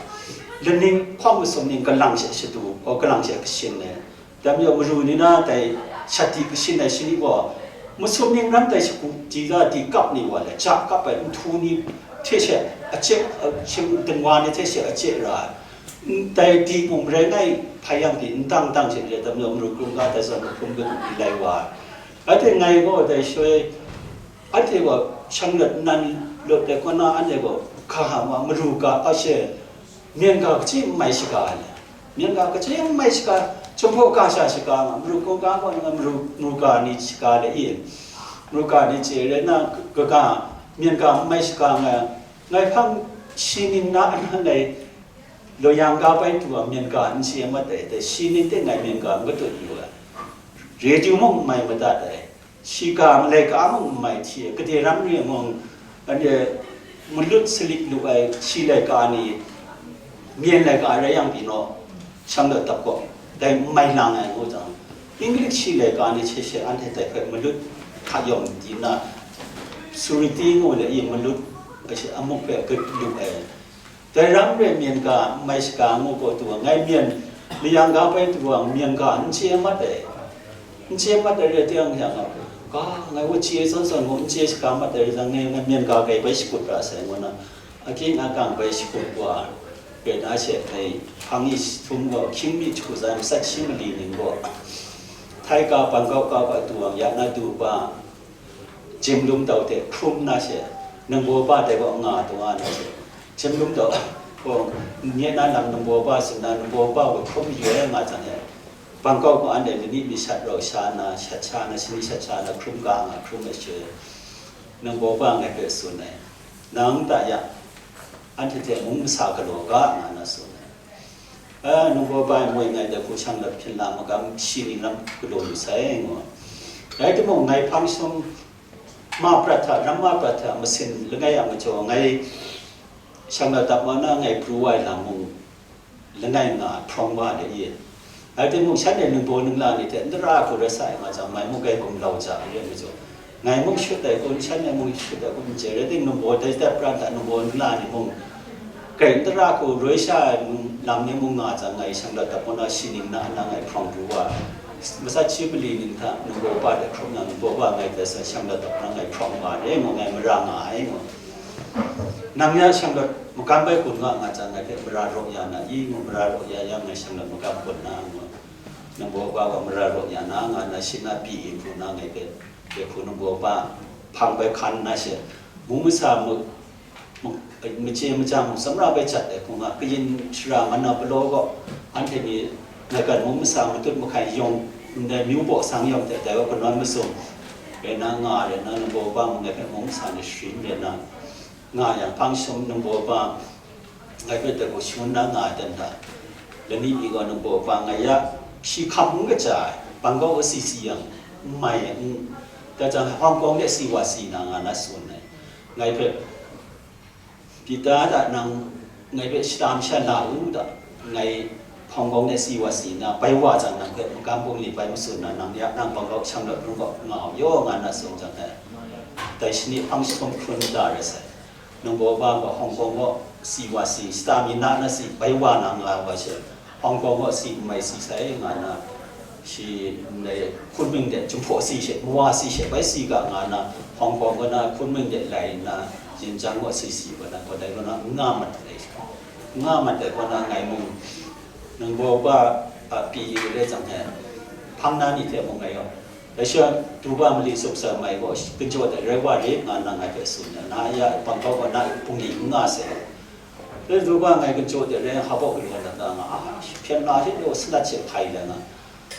Laning hkawng masum ning kalang she shadu, o, kalang she kashin ai. Dai majaw maru ni na dai shat di kashin ai shani gaw, masum ning ram dai shagu di la di kap ni wa le, ja kap ai nhtu ni hte she ache, a, shing dingwa ni hte she ache ra ai. N-, dai di mung marai ngai hpai yang di n dang dang she re, dai majaw maru krung ga dai zawn mahkrum gun di lai wa ai. Anhte ngai gaw dai shaloi, anhte gaw shang lat nan lut ai kaw na, anhte gaw ga ma maru ga a she, myen ga kaji n mai shaga ai le. Myen ga kaji n mai shaga, Jinghpaw ga sha shaga ma, maru krung ga gaw nga maru, maru ga ni shaga le i, maru ga ni chye rai na, kaga, myen ga n mai shaga nga, ngai hpang shi ning na a nan ai, Law yang ga bai du wa myen ga n chye mat ai, dai shi ning de ngai myen ga n katut yu ai. Radio mung n mai madat ai. Shi ga malai ka mung n mai hti ai. Gade ram re mung, anhte malut salit lu ai shi laika ni, myen laika rai yang pyi naw, shang dat dap gaw, dai n mai lang ai ngu jang, English shi laika ni hte she anhte dai hpe malut hta yawng di nna, Suriti ngu le i malut a shi-, a muk hpe gat lu ai. Dai ram re myen ga n mai shaga ngu gaw du ai, ngai myen mayang ga bai du ai myen ga n chye mat ai. N chye mat ai rai teng yang, ga ngai wa chye zawn zawn ngu n chye shaga mat ai rai teng, ngai, ngai myen ga grai bai shakut ra sai ngu na, akying akang bai shakut wa, rai na she, ngai hpang ni htum gaw hkying mi jahku za ai matsat shi mali ning gaw, Htai ga, Bangkok ga, ga du ai, ya na du ba, Jim lum dau hte hkrum na she, ningbaw ba dai gaw nga taw nga na she, Jim lum dau gaw, nye na lam ningbaw ba tsun na, ningbaw ba gaw hkrum yu ai nga jang e, Bangkok gaw anhte lani mi shat rau sha na, shat sha na, shani shat sha na, hkrum ga nga hkrum ai she, ningbaw ba ngai hpe tsun ai. Nang ta ya, anhte hte mung masa galaw ga, nga na tsun ai. A, ningbaw ba e moi ngai dai hku shang lat hpyen la magam shi ni lam galaw lu sai, ngu. Rai timung, ngai hpang shum ma prat hta, ram ma prat hta masin langai a majaw, ngai shang lat dap ma na ngai pru wa ai lam mung langai nga hprawng wa de ye. Rai timung, shanhte ningbaw ningla ni hte n tara hku rai sa ai nga jang, mai mung gai gumlau ja ai re majaw, ngai mung shut ai kun, shanhte mung shut ai kun, n chye, rai timung, ningbaw dai dat pran hta ningbaw ningla ni mung, kai n tara hku roi sha ai lam ni mung nga jang, ngai shang dat dap kaw na shi ning na, na ngai hprawng pru wa ai. Matsat shi mali ning hta ningbaw ba de hkrum na, ningbaw ba ngai dai sa shang dat dap na ngai hprawng wa ai, ngu ngai mara nga ai, ngu. Nang ya shang dat magam bai kun nga nga jang, ngai hpe mara raw ya na i, ngu, mara raw ya yang, ngai shang dat magam kun na, ngu. Ningbaw ba gaw mara raw ya na, nga na, shi na pyi hpru na, ngai hpe, hpe hku ningbaw ba hpang bai hkan na she, mung masa mu, mu, machye machyang mung samra bai jat ai hku nga, kayin shara man na palaw gaw, anhte ni ngai kan mung masa matut mahkai yawng, ndai myu baw sang yawng hte dai wa kanawn masum rai na nga ai rai na, ningbaw ba mung ngai hpe mung masa ni sharin rai na nga yang, hpang shum ningbaw ba ngai hpe dai gaw shangun na nga ai ten hta, lani mi gaw ningbaw ba ngai ya, shi hkam n kaja ai, Bangkok asi si yang, n mai, n, Dai jang Hong Kong de si wa si na nga na tsun ai. Ngai hpe, Pita da nang ngai hpe shata masha la u da, ngai Hong Kong de si wa si na, bai wa jang nang hpe magam bungli bai matsun na, nang ya nang Bangkok shang rawt rung gaw nga u yaw nga na tsun jang ai. Dai shani hpang jahtum hkrun da rai sai. Nang baw ba gaw Hong Kong gaw si wa si, shata mi na na si, bai wa na nga wa she, Hong Kong gaw si n mai si sai nga na, shi ndai hkunming de Jinghpaw si she, mawa si she, bai si ga nga na, Hong Kong gaw na hkunming de lai nna, yin jang gaw si si gaw na, gaw dai gaw na n nga mat ai, n nga mat ai gaw na ngai mung, nang baw ba a pyi yu re jang he, hpang na ni hte mung ngai gaw, dai she, du ba mali suksa mai gaw, ginjaw de rai wa rit nga na ngai hpe tsun ai, na ya Bangkok gaw na bungli n nga sai. Dai du ba ngai ginjaw de rai hpa bawk rit na ta nga, a, hpyen na hte rau salat she hpai la nga,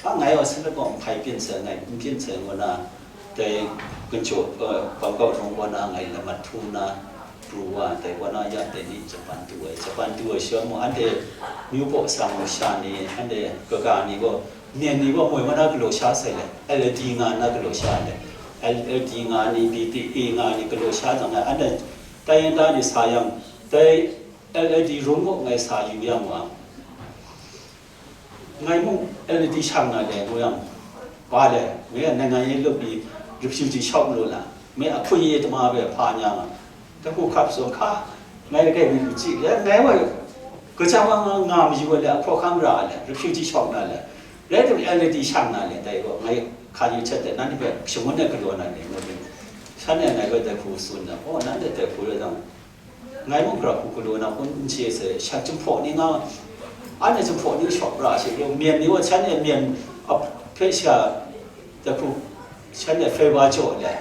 a, ngai gaw salat gaw n hpai byin sai, ngai n byin sai ngu na, dai ginjaw, eh, Bangkok rung gaw na ngai lamat htu na, pru wa, dai gaw na ya dai ni Japan du ai, Japan du ai sha mung, anhte myu baw sang sha ni, anhte kaga ni gaw, myen ni gaw moi wa na galaw sha sai le, L D nga na galaw sha le, L D nga ni, B T A nga ni galaw sha jang ai, anhte tai yin ta ni sa yang, dai L D rung gaw ngai sa yu yang wa, ngai mung L D shang na le ngu yang, ba le, ngai a နိုင်ငံရေးလုပ်ပြီး refugee လျှောက်မလို့လား, မင်းအခွင့်အရေးသမားပဲ ဖာညာမှာ, တခုခပ်ဆုံးခါ, ငါ့ရဲ့ကဲ့ပြီးကြည့်လေ, ငါ့ရဲ့ကကြောင်ငါငါမယူဝဲလေ, အခေါ်ခမ်းရလေ, refugee လျှောက်လာလေ, လဲတူ L D ရှောင်လာလေ, တဲ့ကော, ငါ့ခါယူချက်တဲ့, နားနေပဲ, ရှင်မနဲ့ကလော်လာလေ, ငါ့ပဲ, ဆန်းနဲ့ငါ့ပဲတဲ့ခုစွန်းတာ, ဟော, နားတဲ့တဲ့ခုရတော့, ငါ့မုံကရခုကလော်နာ, ကွန်ချေစေ, ရှာချင်ဖို့နေငါ, အဲ့နဲ့ချင်ဖို့နေရှော့ပြရှိလို့, မြန်နေဝဆန်းနဲ့မြန်, အဖေရှာ, တခု, ဆန်းနဲ့ favor ကြော်လေ,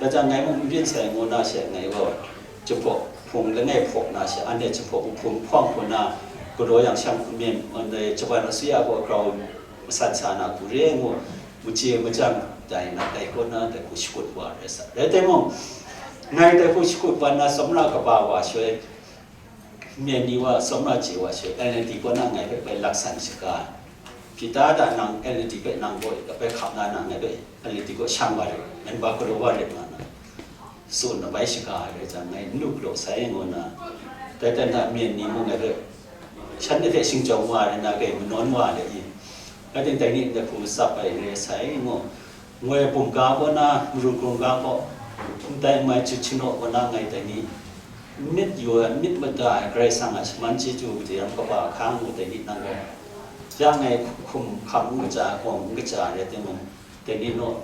ဒါကြောင့် ငါ့မုံပြင်းဆိုင်ငိုနားရှက်နေရော, ချင်ဖို့, ဖုံလည်းငါ့ဖို့နားရှက်, အဲ့နဲ့ချင်ဖို့, ဖုံ, ဖုံ, ဖုံနာ, ကလော်យ៉ាងရှမ်း, မြန်, ချင်ဖို့, ဆွေရဖို့, ကောင်း, မဆန်ဆန်နာ, ကူရဲငို, မချေမချမ်း, တိုင်းနာ, တိုက်ခွန်းနာ, တခုရှိခွတ်ပါရဲစား, ရဲတဲမုံ, ငါ့တခုရှိခွတ်ပါနာ, စမရကပါဝါ, ဆွေ, မြတ်နီဝါ, စမရချေဝါ, ဆွေ, အဲ့နဲ့ဒီကနာ, ငါ့ပဲ, ပဲလက်ဆန်စကား, ဖြစ်တာဒါ, နံ, အဲ့နဲ့ဒီပဲ, နံကို, ပဲခပ်နာ, နံ, ငါ့ပဲ, အဲ့နဲ့ဒီကရှမ်းပါတယ်, မင်းဘာကလော်ပါတယ်, မနာ, စွန်နပိုင်စကားရဲကြ, ငါ့နုကလော်ဆိုင်ငိုနာ, တဲတဲနာ, မြတ်နီမုံငါ့ပဲ, ฉันเนี่ยแต่ชิงจองว่าเลยนะ, แกมันนอนว่าเลยอี, แล้วตั้งแต่นี้แต่ผู้สับไปเลยใส่งอ, ငွေပုံကားကောနာ, မရူကုံကားကော, တိုင်မိုင်ချစ်ချစ်နော်ကောနာ, ငိုင်တိုင်နီ, မြစ်ယို, မြစ်မတာ, ဂရိဆန်ငါ, ရှမန်ချစ်ချူ, တရားကပါ, ခါငူတိုင်နီ, နံကော, ရငိုင်ခုံ, ခါငူကကြာ, ကောငူကကြာ, ရဲတဲမုံ, တိုင်နီနော်,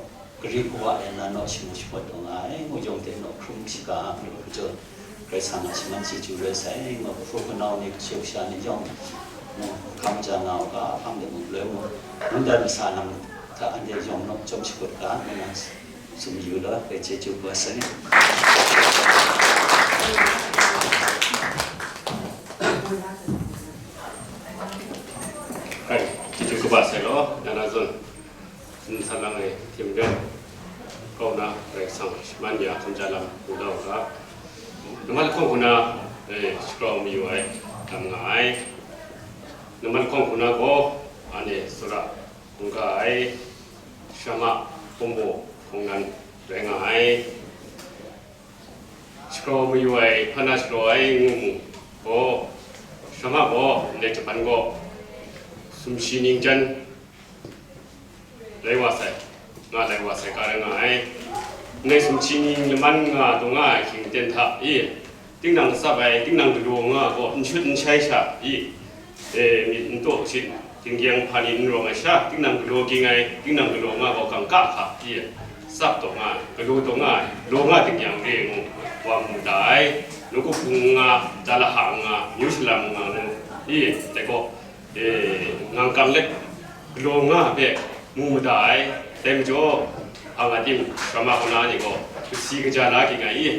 ဂရိကဝါ, ရနနော်, ရှမူရှမတ်တော်ငါ, ငူယုံတဲနော်, ခုံချစ်ကာ, မရူကကျော်, ဂရိဆန်ငါ, ရှမန်ချစ်ချူ, ရဲဆိုင်, ငေါ်ကဖူကနောင်နီ, ကချိုးရှာနီ, ယောင်, ခါမကြာနာ, ကဖမ်းတယ်မုံ, လဲမုံ, မုံဒါမဆာနံ, ဒါအန်ဒီယုံနော်, ကြုံချစ်ကောတကား, မန Sumyu la, kei chyeju kaba sai. Kei chyeju kaba sai lo, nana zun. Sin salang e, tim den. Kau na, kei sang, man ya, kum ja lam, ku dau ka. Naman kong kuna, eh, scroll mi wai, tam nga ai. Naman kong kuna ko, ane, sura, kung ka ai. Shama, kumbo, kung nan, rai nga ai. Shakaw mayu ai, hpa na shakaw ai ngu mu gaw, shama gaw ndai Japan gaw sumshi ning jan lai wa sai, nga lai wa sai, ka rai nga ai. Ndai sumshi ning laman nga taw nga ai hkying ten hta i, tinang tsap ai, tinang galaw nga gaw n shut n shai sha i, e, myit n taw shin, tinggyang hpa ni n rawng ai sha, tinang galaw ging ai, tinang galaw nga gaw kangka hka pyi, tsap taw nga ai, galaw taw nga ai, law nga tinggyang re ngu, wa mu da ai, nawku hpung nga, jalaha nga, myu shalam nga ngu, i, dai gaw, e, ngang kang let, galaw nga hpe, mu mada ai, dai majaw, hpa nga tim, grama kaw na ni gaw, kasi kaja la ging ai i,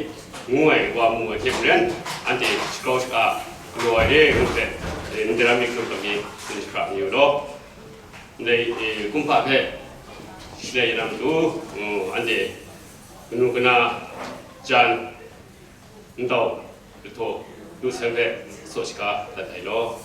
ngu ai wa mu ai hte maren, anhte shakau shaka galaw ai re ngu hpe, e, ndai ram myit hkrum hkam mi, tsun shahkra mayu law. Ndai, e, kumhpa hpe shalai ya na matu, ngu, anhte kanu kana jan, ntau, lahtaw, lu sai hpe, saw shaga dat ai law.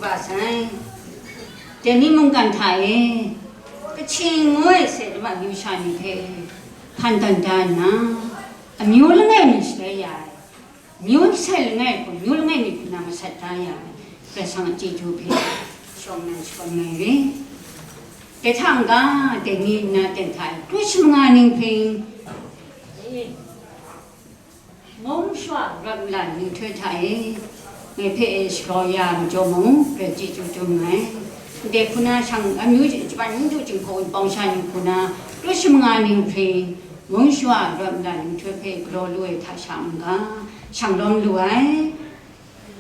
Ba sai, dai ni mungkan hta e, Kachin ngu ai sai dama amyu sha ni hpe hpan dan da nna, amyu langai mi shalai ya ai, amyu sai langai hku, amyu langai mi hku na masat da ya ai, Karai Kasang a chyeju hpe shawng nnan shakawn ai re. Dai hta n-ga, dai ni nna ten hta e, kru shi manga ninghpring, mung shwa rawt nlan nhtoi hta e, ngai hpe e shagrau ya ai majaw mung, grai chyeju dum nngai. Ndai hku na shang amyu, Japan mung du Jinghpaw Wunpawng sha ni hku na, kru shi manga ninghpring, mung shwa rawt nlan nhtoi hpe galaw lu ai hta sha n-ga, shang lawm lu ai.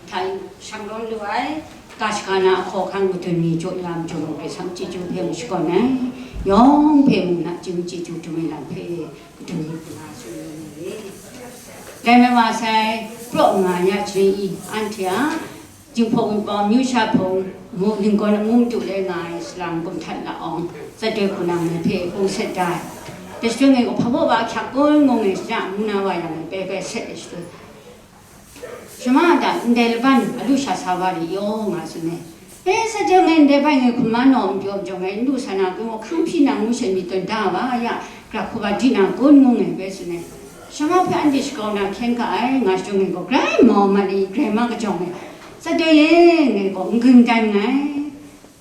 Hta shang lawm lu ai, ga shaga na ahkaw ahkang kadun ni jaw ya majaw mung, Karai Kasang chyeju hpe ngu shakawn ai, yawng hpe mung nachying chyeju dum ai lam hpe kadun ni hku na tsun yu ni re. Dai mai wa sai, praw nga ya jahten i, anhte a Jinghpaw Wunpawng amyu sha hpung, mu, ninggawn amu madu le nga ai salang kum htat la awng, zatdoi hku na ngai hpe hpung set da ai. Dai shaloi ngai gaw hpa baw wa ahkyak kun ngu ngai shada ngu na wa yang ngai pai pai set ai shaloi, Shama da, ndai laban a lu sha sa wa ri yaw, nga tsun ai. E, sa jang ngai ndai bai ngai hkum ma naw n pyaw majaw, ngai n lu sa na, kun gaw hkang hpyi na ngu sha mi tawn da wa ya, gra hku wa di na kun ngu ngai bai tsun ai. Shama hpe anhte shagrau na hkyen ga ai, nga shadawn ngai gaw, grai mau mat ai, grai ma kajawng ai. Sa jang e, ngai gaw n gun dan nngai.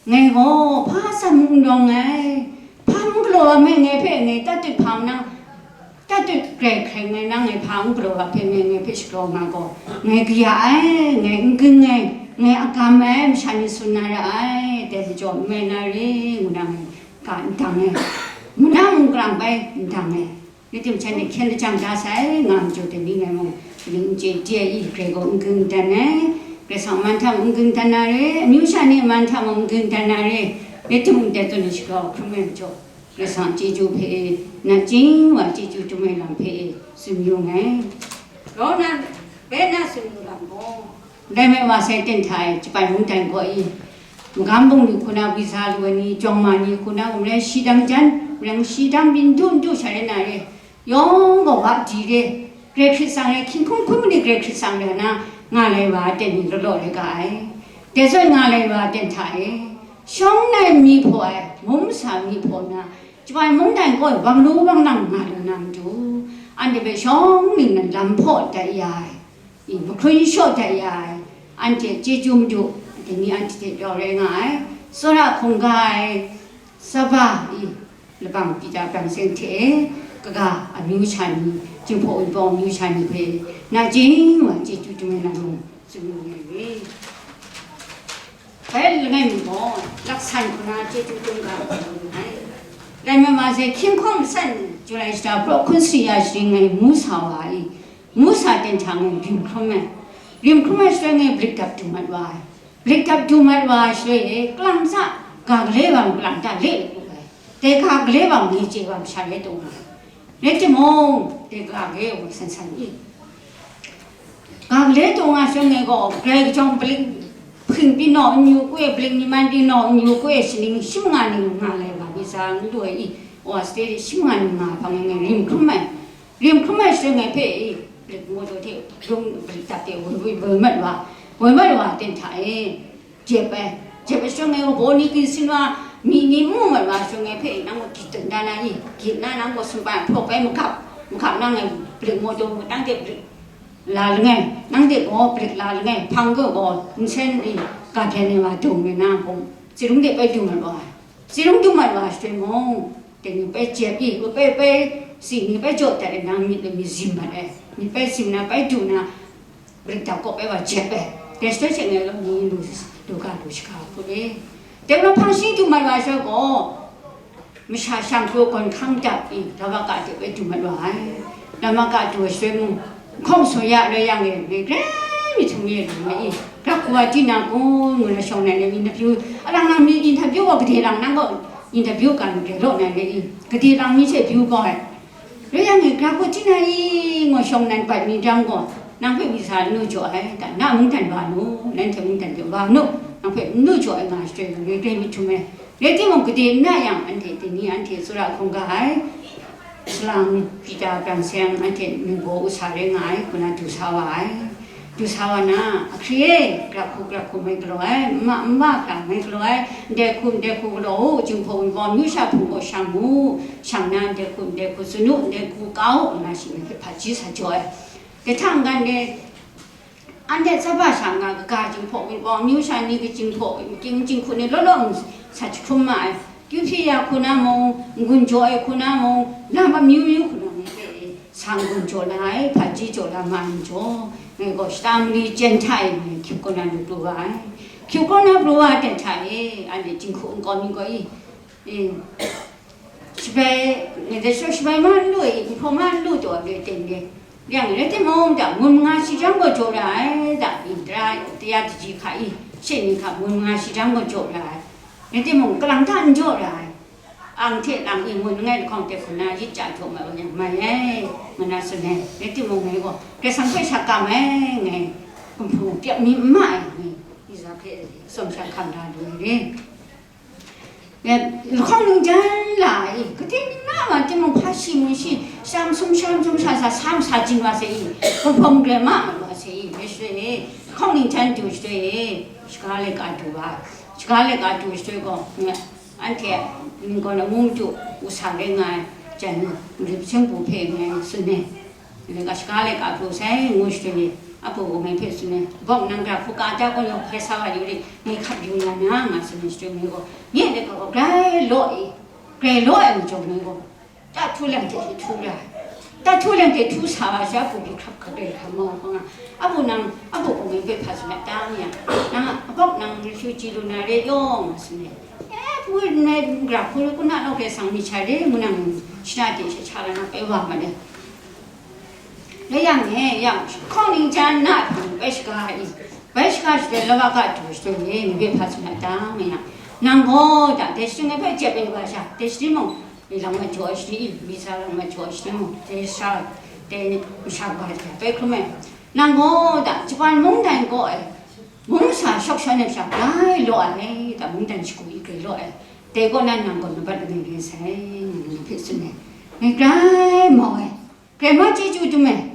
Ngai gaw hpa san mung n rawng ai, hpa mung galaw ai me ngai hpe ngai tatut hpa nang, tatut grai hkrai ngai nang ngai hpa mung galaw ai hpe me ngai hpe shagraw nga gaw, ngai kaya ai, ngai n ging ai, ngai agam ai, masha ni tsun na ra ai, dai majaw n mai na re, ngu na ngai ga n dang ai, mung na mung karang bai n dang ai. Rai timung, hpyen lachyang da sai, nga majaw dai ni ngai mung, kaning n chye de ai, grai gaw n ging dan ai, Karai Kasang man hta mung n ging dan na re, amyu sha ni a man hta mung n ging dan na re, rai timung dai tawn ni shagrau hkrum ai majaw, Karai Kasang chyeju hpe e, nachying wa chyeju dum ai lam hpe e, tsun yu nngai. Rau na, bai na tsun yu lam gaw, Dai mai wa sai ten hta e, Japan mungdan kaw i, magam bungli hku na visa lu ai ni, jawng ma ni hku na, malai shi dang jan, malai shi dang byin du n du sha rai na re, yawng gaw wa di re, grai hkrit tsang re, hkying hkum hkum ni grai hkrit tsang re na, nga lai wa ten ni law law rai ga ai. Dai zawn nga lai wa ten hta e, shawng nai mi hpaw ai, mung masa mi hpaw na, Japan mungdan kaw e wang lu wang lang nga lu na matu, anhte hpe shawng ning na lam hpaw dat ya ai. I, mahkun shaw dat ya ai, anhte chyeju madu, dai ni anhte hte rau rai nga ai, tsawra hkungga ai, Saba i, labang Pita Brang Seng hte, kaga amyu sha ni, Jinghpaw Wunpawng amyu sha ni hpe, nachying wa chyeju dum ai lam mung tsun yu ai. Bai langai mi gaw, laksan hku na chyeju dum ga ai. Dai mai wa sai, hkying hkawng matsan, July shata praw hkun sari ya sharin ngai ngu sa wa ai. Ngu sa ten hta ngai rim hkrum ai. Rim hkrum ai shaloi ngai blik dap du mat wa ai. Blik dap du mat wa ai shaloi e, kalang hta ga gale wa mu, kalang hta le lu ai. Dai ga gale wa mu ngai chye wa masha rai taw nga ai. Rai timung, dai ga gale wa san san i. Ga gale taw nga shaloi ngai gaw, Karai kajawng blik hpring pyi naw n yu kwe, blik ni man pyi naw n yu kwe, shaning shi manga ni nga lai wa, visa n lu ai i, wa state shi manga ni nga hpang ngai rim hkrum ai. Rim hkrum ai shaloi ngai hpe i, blik mawdaw hte, lung blik dap hte woi woi woi mat wa, woi mat wa ten hta e, jep ai. Jep ai shaloi ngai gaw baw ni ginsin wa, mi ni n mu mat wa shaloi ngai hpe i, nang gaw gyit tawn da na i, gyit na nang gaw sumpai hpraw bai magap, magap na ngai blik mawdaw, nang de blik la langai, nang de gaw blik la langai, hpang gaw gaw nsen i, ga hpyen ai wa dung ai na hpung, tsi rung de bai du mat wa ai. Tsi rung du mat wa shaloi mung, dai ni bai jep i, bai, bai, si ni bai jaw dat ai nang myit e mi zim mat ai, myit bai zim na bai du na, blik dap kaw bai wa jep ai, dai shaloi she ngai gaw ni lu, lu ga lu shaga hput e. Dai gaw hpang shi du mat wa shaloi gaw, masha shang hkru gawn hkang dap i, Lamaka de bai du mat wa ai. Lamaka du ai shaloi mung, Hkawng soi ya loi yang e, ngai grai mi htum mi lu ma i, grap kawa di na kun, ngu na shawng nnan e interview, alang lang mi interview gaw gade lang nang gaw interview kan grai law nnan e i, gade lang mi hte byu gaw ai. Loi yang e, grap kawa di na i, ngu shawng nnan bat mi jang gaw, nang hpe visa n lu jaw ai, da, na mungdan wa nu, nanhte mungdan de wa nu, nang hpe n lu jaw ai nga shatoi, ngai grai mi htum ai. Rai timung, gade n na yang, anhte dai ni anhte tsawra hkungga ai, salang Pita Brang Seng anhte ningbaw u sa rai nga ai, kaw na du sa wa ai. Du sa wa na, ahkri e, gra hku gra hku mai galaw ai, n ma n ma hkra mai galaw ai, ndai hku ndai hku galaw u, Jinghpaw Wunpawng amyu sha hpung kaw shang mu, shang na ndai hku ndai hku tsun u, ndai hku ka u, nna shi ngai hpe hpaji sa jaw ai. Dai hta n-ga ndai, anhte tsawhpa sha n-ga kaga Jinghpaw Wunpawng amyu sha ni, kajinghpaw, makying jinghku ni law law sa jahkrum ma ai. Kyu hpyi ya hku na mung, n-gun jaw ai hku na mung, lam amyu myu hku na mung, Sa n-gun jaw la ai, hpaji jaw la ma ai majaw, ngai gaw shata mali chyen hta e ngai hkyip kaw na lu pru wa ai. Hkyip kaw na pru wa ai ten hta e, anhte jinghku nkau mi gaw i, e, shabai, ngai dai shaw shabai ma n lu e, nhpaw ma n lu taw le ten le. Yang rai timung, da, ngun manga shi jang gaw jaw ra ai, da, i, tara, taya daji hka i, she ni hka ngun manga shi jang gaw jaw ra ai. Rai timung, kalang hta n jaw ra ai. Ang hte lang e ngun langai lahkawng hte hkuna yit ja jaw mat wa yang mai ai, ngu na tsun ai. Rai timung, ngai gaw Karai Kasang hpe shakam ai, ngai kumhpu pyap mi n ma ai, ngai Iza hpe tsawm sha hkam da lu ai re. Ngai lahkawng ning jan la ai, kating ning na wa timung, hpa shi, mun shi, sham sum, sham sum, sha sa, sam sa jin wa se i, kumhpawm grai ma ai wa se i, rai shaloi e, lahkawng ning jan du shaloi e, shaga laika du wa, shaga laika du shaloi gaw, ngai Anhte, ninggaw na mung du, u sa rai nga ai, jan, Mari Hpaseng Pu hpe ngai tsun ai. Laika shaga laika pru sai, ngu shaloi ni, a pu gaw ngai hpe tsun ai. Bawk nang gra hku ka ta gaw, yawng hpe sa wa yu ri, ngai hkap yu nga na, nga tsun ai shaloi ngai gaw, nye laika gaw grai law e, grai law ai majaw ngai gaw, ta htu lang hte hte htu ra ai. Ta htu lang hte htu sa wa sha, a pu hpe hkrap hkrap rai hkam mau hkawng a, a pu nang, a pu gaw ngai hpe hpa tsun ai ta, ngu yang, nang a bawk nang refugee lu na re yaw, nga tsun ai. E, pu nai gra hku, ku na law hpe sang mi sha re, ngu nang shana de sha sha la na pai wa ma de. Rai yang e, yang hkawng ning jan na hpang bai shaga ai, bai shaga shaloi law wa ga du shaloi ni, ngai hpe hpa tsun ai ta, ngu yang, nang gaw da, dai shading ngai hpe jep ai wa sha, dai shading mung, Ni lang majaw ai shani i, visa lang majaw ai shani mung, dai sha, dai masha ga hte bai hkrum ai. Nang gaw da, Japan mungdan kaw ai, mung sa shawk sha ai masha grai law ai, da mungdan shagu i grai law ai. Dai kaw na nang gaw labat langai rai sai, ngu nang hpe tsun ai. Ngai grai mau ai, grai ma chyeju dum ai.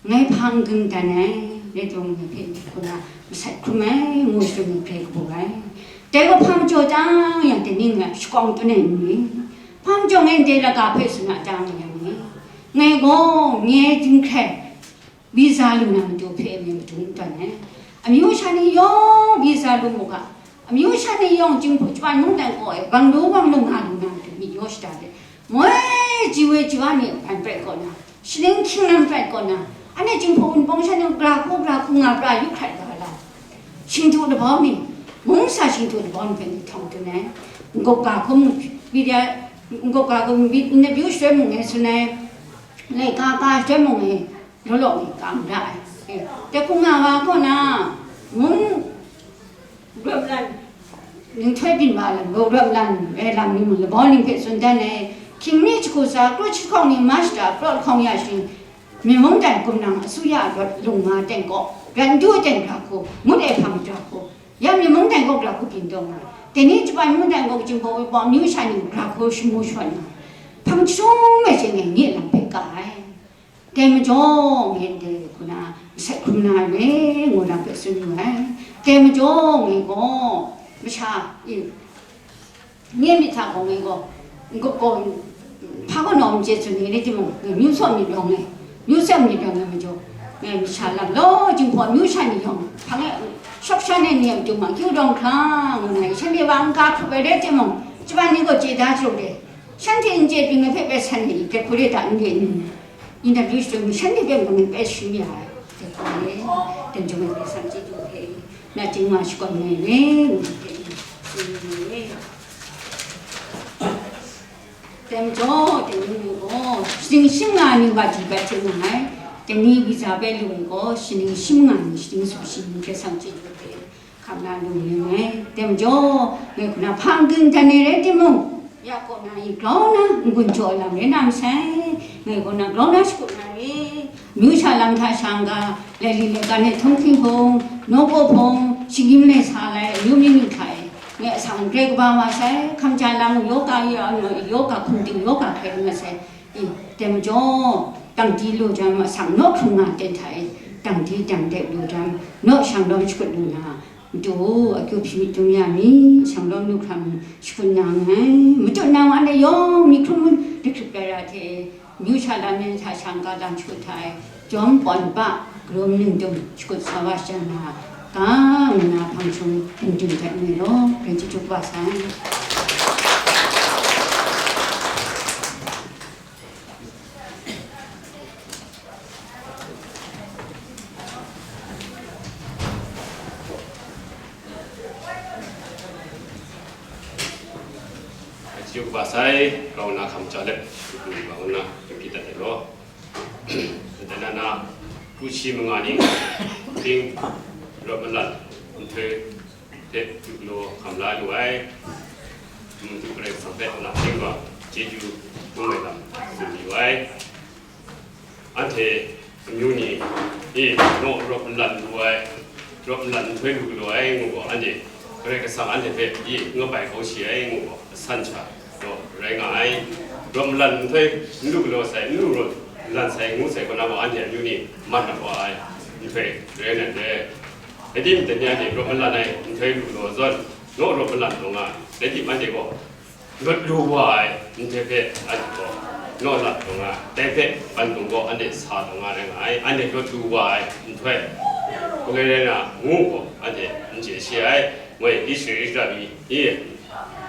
Ngai hpang ging dan ai, rai timung, ngai hpe ndai hku na masat hkrum ai, ngu shaloi ngai hkrai kabu ai. Dai gaw hpa majaw tang yang, dai ni ngai shakawng tun ai n ni? Hpa majaw ngai ndai laga hpe tsun a tang yang ni? Ngai gaw, nye dinghkrai, visa lu na matu hpe ngai madung n tawn ai. Amyu sha ni yawng visa lu mu ga, Amyu sha ni yawng Jinghpaw Japan mungdan kaw e, bang lu bang lu nga lu na matu myit yaw shada de, moi ji woi ji wa ni hpan prat kaw na, shaning hkying lam prat kaw na, anhte Jinghpaw Wunpawng sha ni gra hku gra hku nga pra yu hkrat ga la. Shingtu labau ni, mung sa shingtu labau ni hpe ni htawng tun ai. N-gup ga hkum, Vidya, n-gup ga hkum, N W shaloi mung e tsun ai, laika ka shaloi mung e, law law ni kam ra ai. E, dai hku nga wa kaw na, mung Grawp lan, ninghtoi byin wa lam, grawp lan ai lam ni mung, labau ning hpe tsun dan ai, hkying mi jahku tsa, kru jahkawng ni ma shada, krawt hkawng ya shing, myi mungdan gumnang asuya rawt lung nga ten kaw, rat n du ten gra hku, ngut ai hpang gra hku, ya myi mungdan kaw gra hku byin taw nga, dai ni Japan mungdan kaw Jinghpaw Wunpawng amyu sha ni gra hku shamu shawan nga, hpang chyum ai hte ngai nye lam hpe ka ai. Dai majaw, ngai ndai hku na masat hkrum na re, ngu na hpe tsun yu ai. Dai majaw, ngai gaw, masha, i, nye myit hta gaw ngai gaw, n-, gaw, gaw, hpa gaw nawng n chye tsun ni, rai timung, ngai myu tsaw myit rawng ai, myu tsaw myit rawng ai majaw, ngai masha lam law, Jinghpaw amyu sha ni yawng, hpang e, shawk sha ai ni a matu ma, kyu dawng hkra, ngu ngai, shanhte wa n-ga hkrup ai rai timung, Japan ni gaw chye da jaw de, shanhte n chye pyi ngai hpe bai san ai, dai hku re da n re n ni? Interview shaloi shanhte hpe mung bai sharin ya ai, dai hku re, dai majaw ngai hpe Karai Kasang chyeju hpe, na ting wa shakawn ai re, ngu hpe, tsun yu ai re. Dai majaw, dai ni gaw, shaning shi manga ni wa di bai hte nga ai, dai ni visa bai lu ai gaw, shaning shi manga ni shaning sumshi ni Karai Kasang chyeju hpe, hkam na lu ni ngai, dai majaw, ngai hku na hpang ging dan ai rai timung, ya kaw na i grau na, n-gun jaw ai lam rai na masai, ngai kaw na grau na shakut na re, myu sha lam hta sha n-ga, lai li lai kan e htung hking hpung, naw kaw hpung, shinggyim lai sa lai, amyu myit ni hta e, ngai asak n grai kaba wa sai, hkam ja lam yaw ka ya, yaw ka hkum ting, yaw ka hkrai mat sai, i, dai majaw, tangdi lu jang ma sang naw hkrung nga ten hta e, dang di dang de lu jang, naw shanglawm shakut lu na, madu, akyu hpyi myit dung ya mi, shanglawm lu hkra mi, shakut na nngai, matut na wa le yawng mi hkrum mun dahkrit gara hte, myu sha lam yan hta shang ga lam shakut hta e, jawm pawn ba, galum ningdum shakut sa wa shajang na, ga ngu na hpang shung ningdum hte ngai law, rai chyeju kaba sai. Chyeju kaba sai, rau na hkam ja let, shakut lu wa ngu na, yu hpyi dat ai law. Dai na na, kru shi manga ning, ting, rawt malan, nhtoi hte, du galaw hkam la lu ai, Madu Karai Kasang hpe na hpring wa, chyeju hpung ai lam tsun yu ai. Anhte amyu ni, e, naw rawt malan lu ai, rawt malan nhtoi lu galaw ai ngu gaw, anhte Karai Kasang anhte hpe, e, n kabai kau shi ai ngu gaw, asan sha gaw rai nga ai. Rawt malan nhtoi n lu galaw sai, n lu rawt malan sai ngu sai, kaw na gaw, anhte amyu ni man na wa ai nhtoi rai nna re. Rai timung, dai ni anhte rawt malan ai nhtoi lu galaw zawn, naw rawt malan taw nga ai. Rai timung, anhte gaw lawt lu wa ai nhtoi hpe anhte gaw naw lat taw nga ai. Dai hpe, ban htung gaw anhte sa taw nga rai nga ai. Anhte lawt lu wa ai nhtoi, hkoi rai na ngu gaw anhte n chye shi ai. Moi Israela ni, i,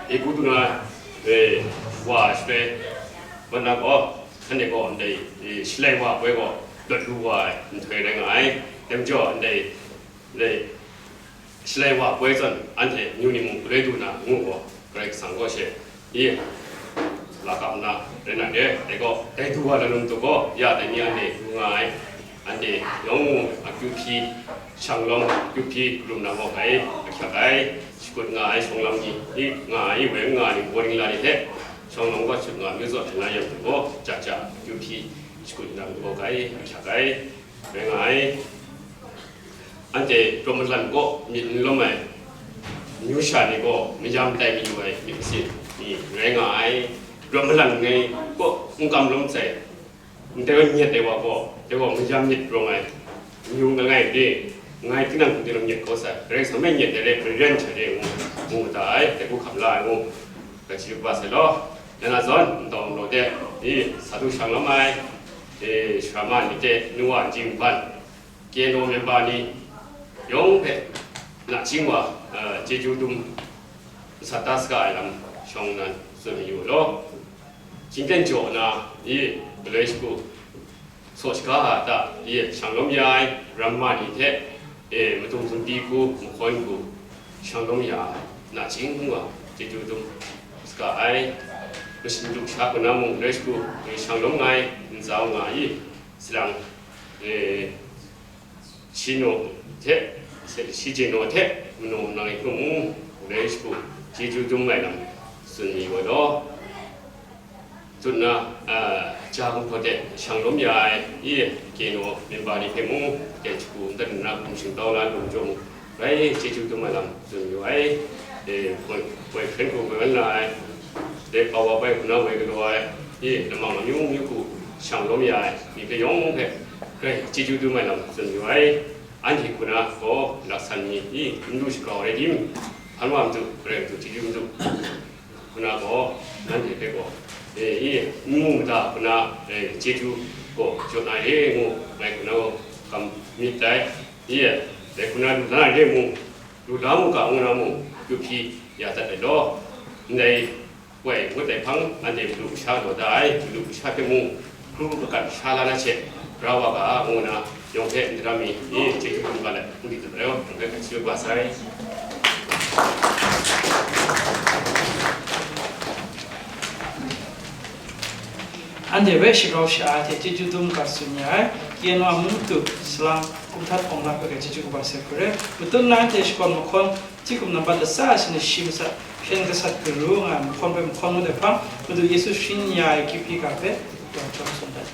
Egutu na, e, wa ai shaloi, kaw na gaw, anhte gaw ndai, e, shalai wa ai poi gaw lawt lu wa ai nhtoi rai nga ai. Dai majaw, ndai, ndai shalai wa ai poi zawn, anhte amyu ni mung galoi du na ngu gaw, Karai Kasang gaw she, i, la kap nna rai na re. Dai gaw, dai du wa na lung tu gaw, ya dai ni anhte du nga ai. Anhte yawng mung akyu hpyi, shanglawm akyu hpyi, galum na gaw kai, ahkyak ai, shakut nga ai shawng lam ni, i, nga ai, woi nga ai ni, bowling la ni hte, shawng lam gaw shut nga, myu zaw hpyen na yawng gaw, ja ja akyu hpyi, shakut na gaw kai, ahkyak ai, rai nga ai. Anhte rawt malan kaw myit n lawm ai, amyu sha ni gaw mayam tai mayu ai myit masin ni rai nga ai. Rawt malan ngai kaw n kam lawm sai, ndai gaw nyet ai wa gaw, dai gaw mayam myit rawng ai, amyu langai de, ngai tinang hku tinang nyet kau sai, Karai Kasang hpe nyet ai re, maren hte re ngu, ngu da ai, dai hku hkam la ai ngu, rai chyeju kaba sai law. Nna zawn, ntaw nlaw de, i, sa du shang lawm ai, e, sara ma ni hte nu wa jingban, K N O member ni yawng hpe nachying wa, eh, chyeju dum masat da saga ai lam shawng nnan tsun mayu law. Shingten jaw na, i, galoi shagu, saw shaga hta, i, shanglawm ya ai ramma ni hte, e, madung hpungdi hku, mahkawn hku, shanglawm ya ai, nachying wa, chyeju dum saga ai. Mashin du sha hku na mung, galoi shagu, e, shanglawm nga ai, ntsa nga ai, salang, e, Shi naw hte, shi je naw hte, manaw manang ai hkrum u, rai shagu, chyeju dum ai lam tsun mi wa law. Tsun na, a, ja gumhpraw de shanglawm ya ai, i, K N O member ni hpe mung, ten shagu, ntan na hkum shingtau na lu jaw mung, rai chyeju dum ai lam tsun yu ai, e, boy-, boyfriend hku bai wan la ai, dai pau wa bai hku na woi galaw ai, i, lamang amyu myu hku shanglawm ya ai, mi hpe yawng hpe, rai chyeju dum ai lam tsun yu ai. Anhte hku na gaw laksan mi, i, n lu shagrau ai rim, hpan wa madu, garai madu, chyeju madu, hku na gaw, nanhte hpe gaw, e, i, n mu mada hku na, e, chyeju gaw jaw na re ngu, ngai hku na gaw, kam myit dai, i, dai hku na lu na re mung, lu la mu ga ngu na mung, yu hpyi ya dat ai law, ndai Woi, ngut ai hpang, anhte madu kasha galaw da ai, madu kasha hpe mung, hkru hkru kakat sha la na she, ra wa ga, ngu nna, yawng hpe n daram mi, i, chyeju hkrum ga let, n di dat ai, yawng hpe hkachyu kaba sai. Anhte hpe shagrau sha-a hte chyeju dum ga tsun ya ai, K N O a mung tu salang, Pu Htat Awng Lap hpe chyeju kaba sai hku re, matut na anhte shakawn mahkawn, Chyeju dum nambat latsa ai sha ni shi masat hpyen gasat garu nga ai mahkawn hpe mahkawn ngut ai hpang, Madu Yesu sharin ya ai kyu hpyi ga hpe, yawng chyawm tsun dat.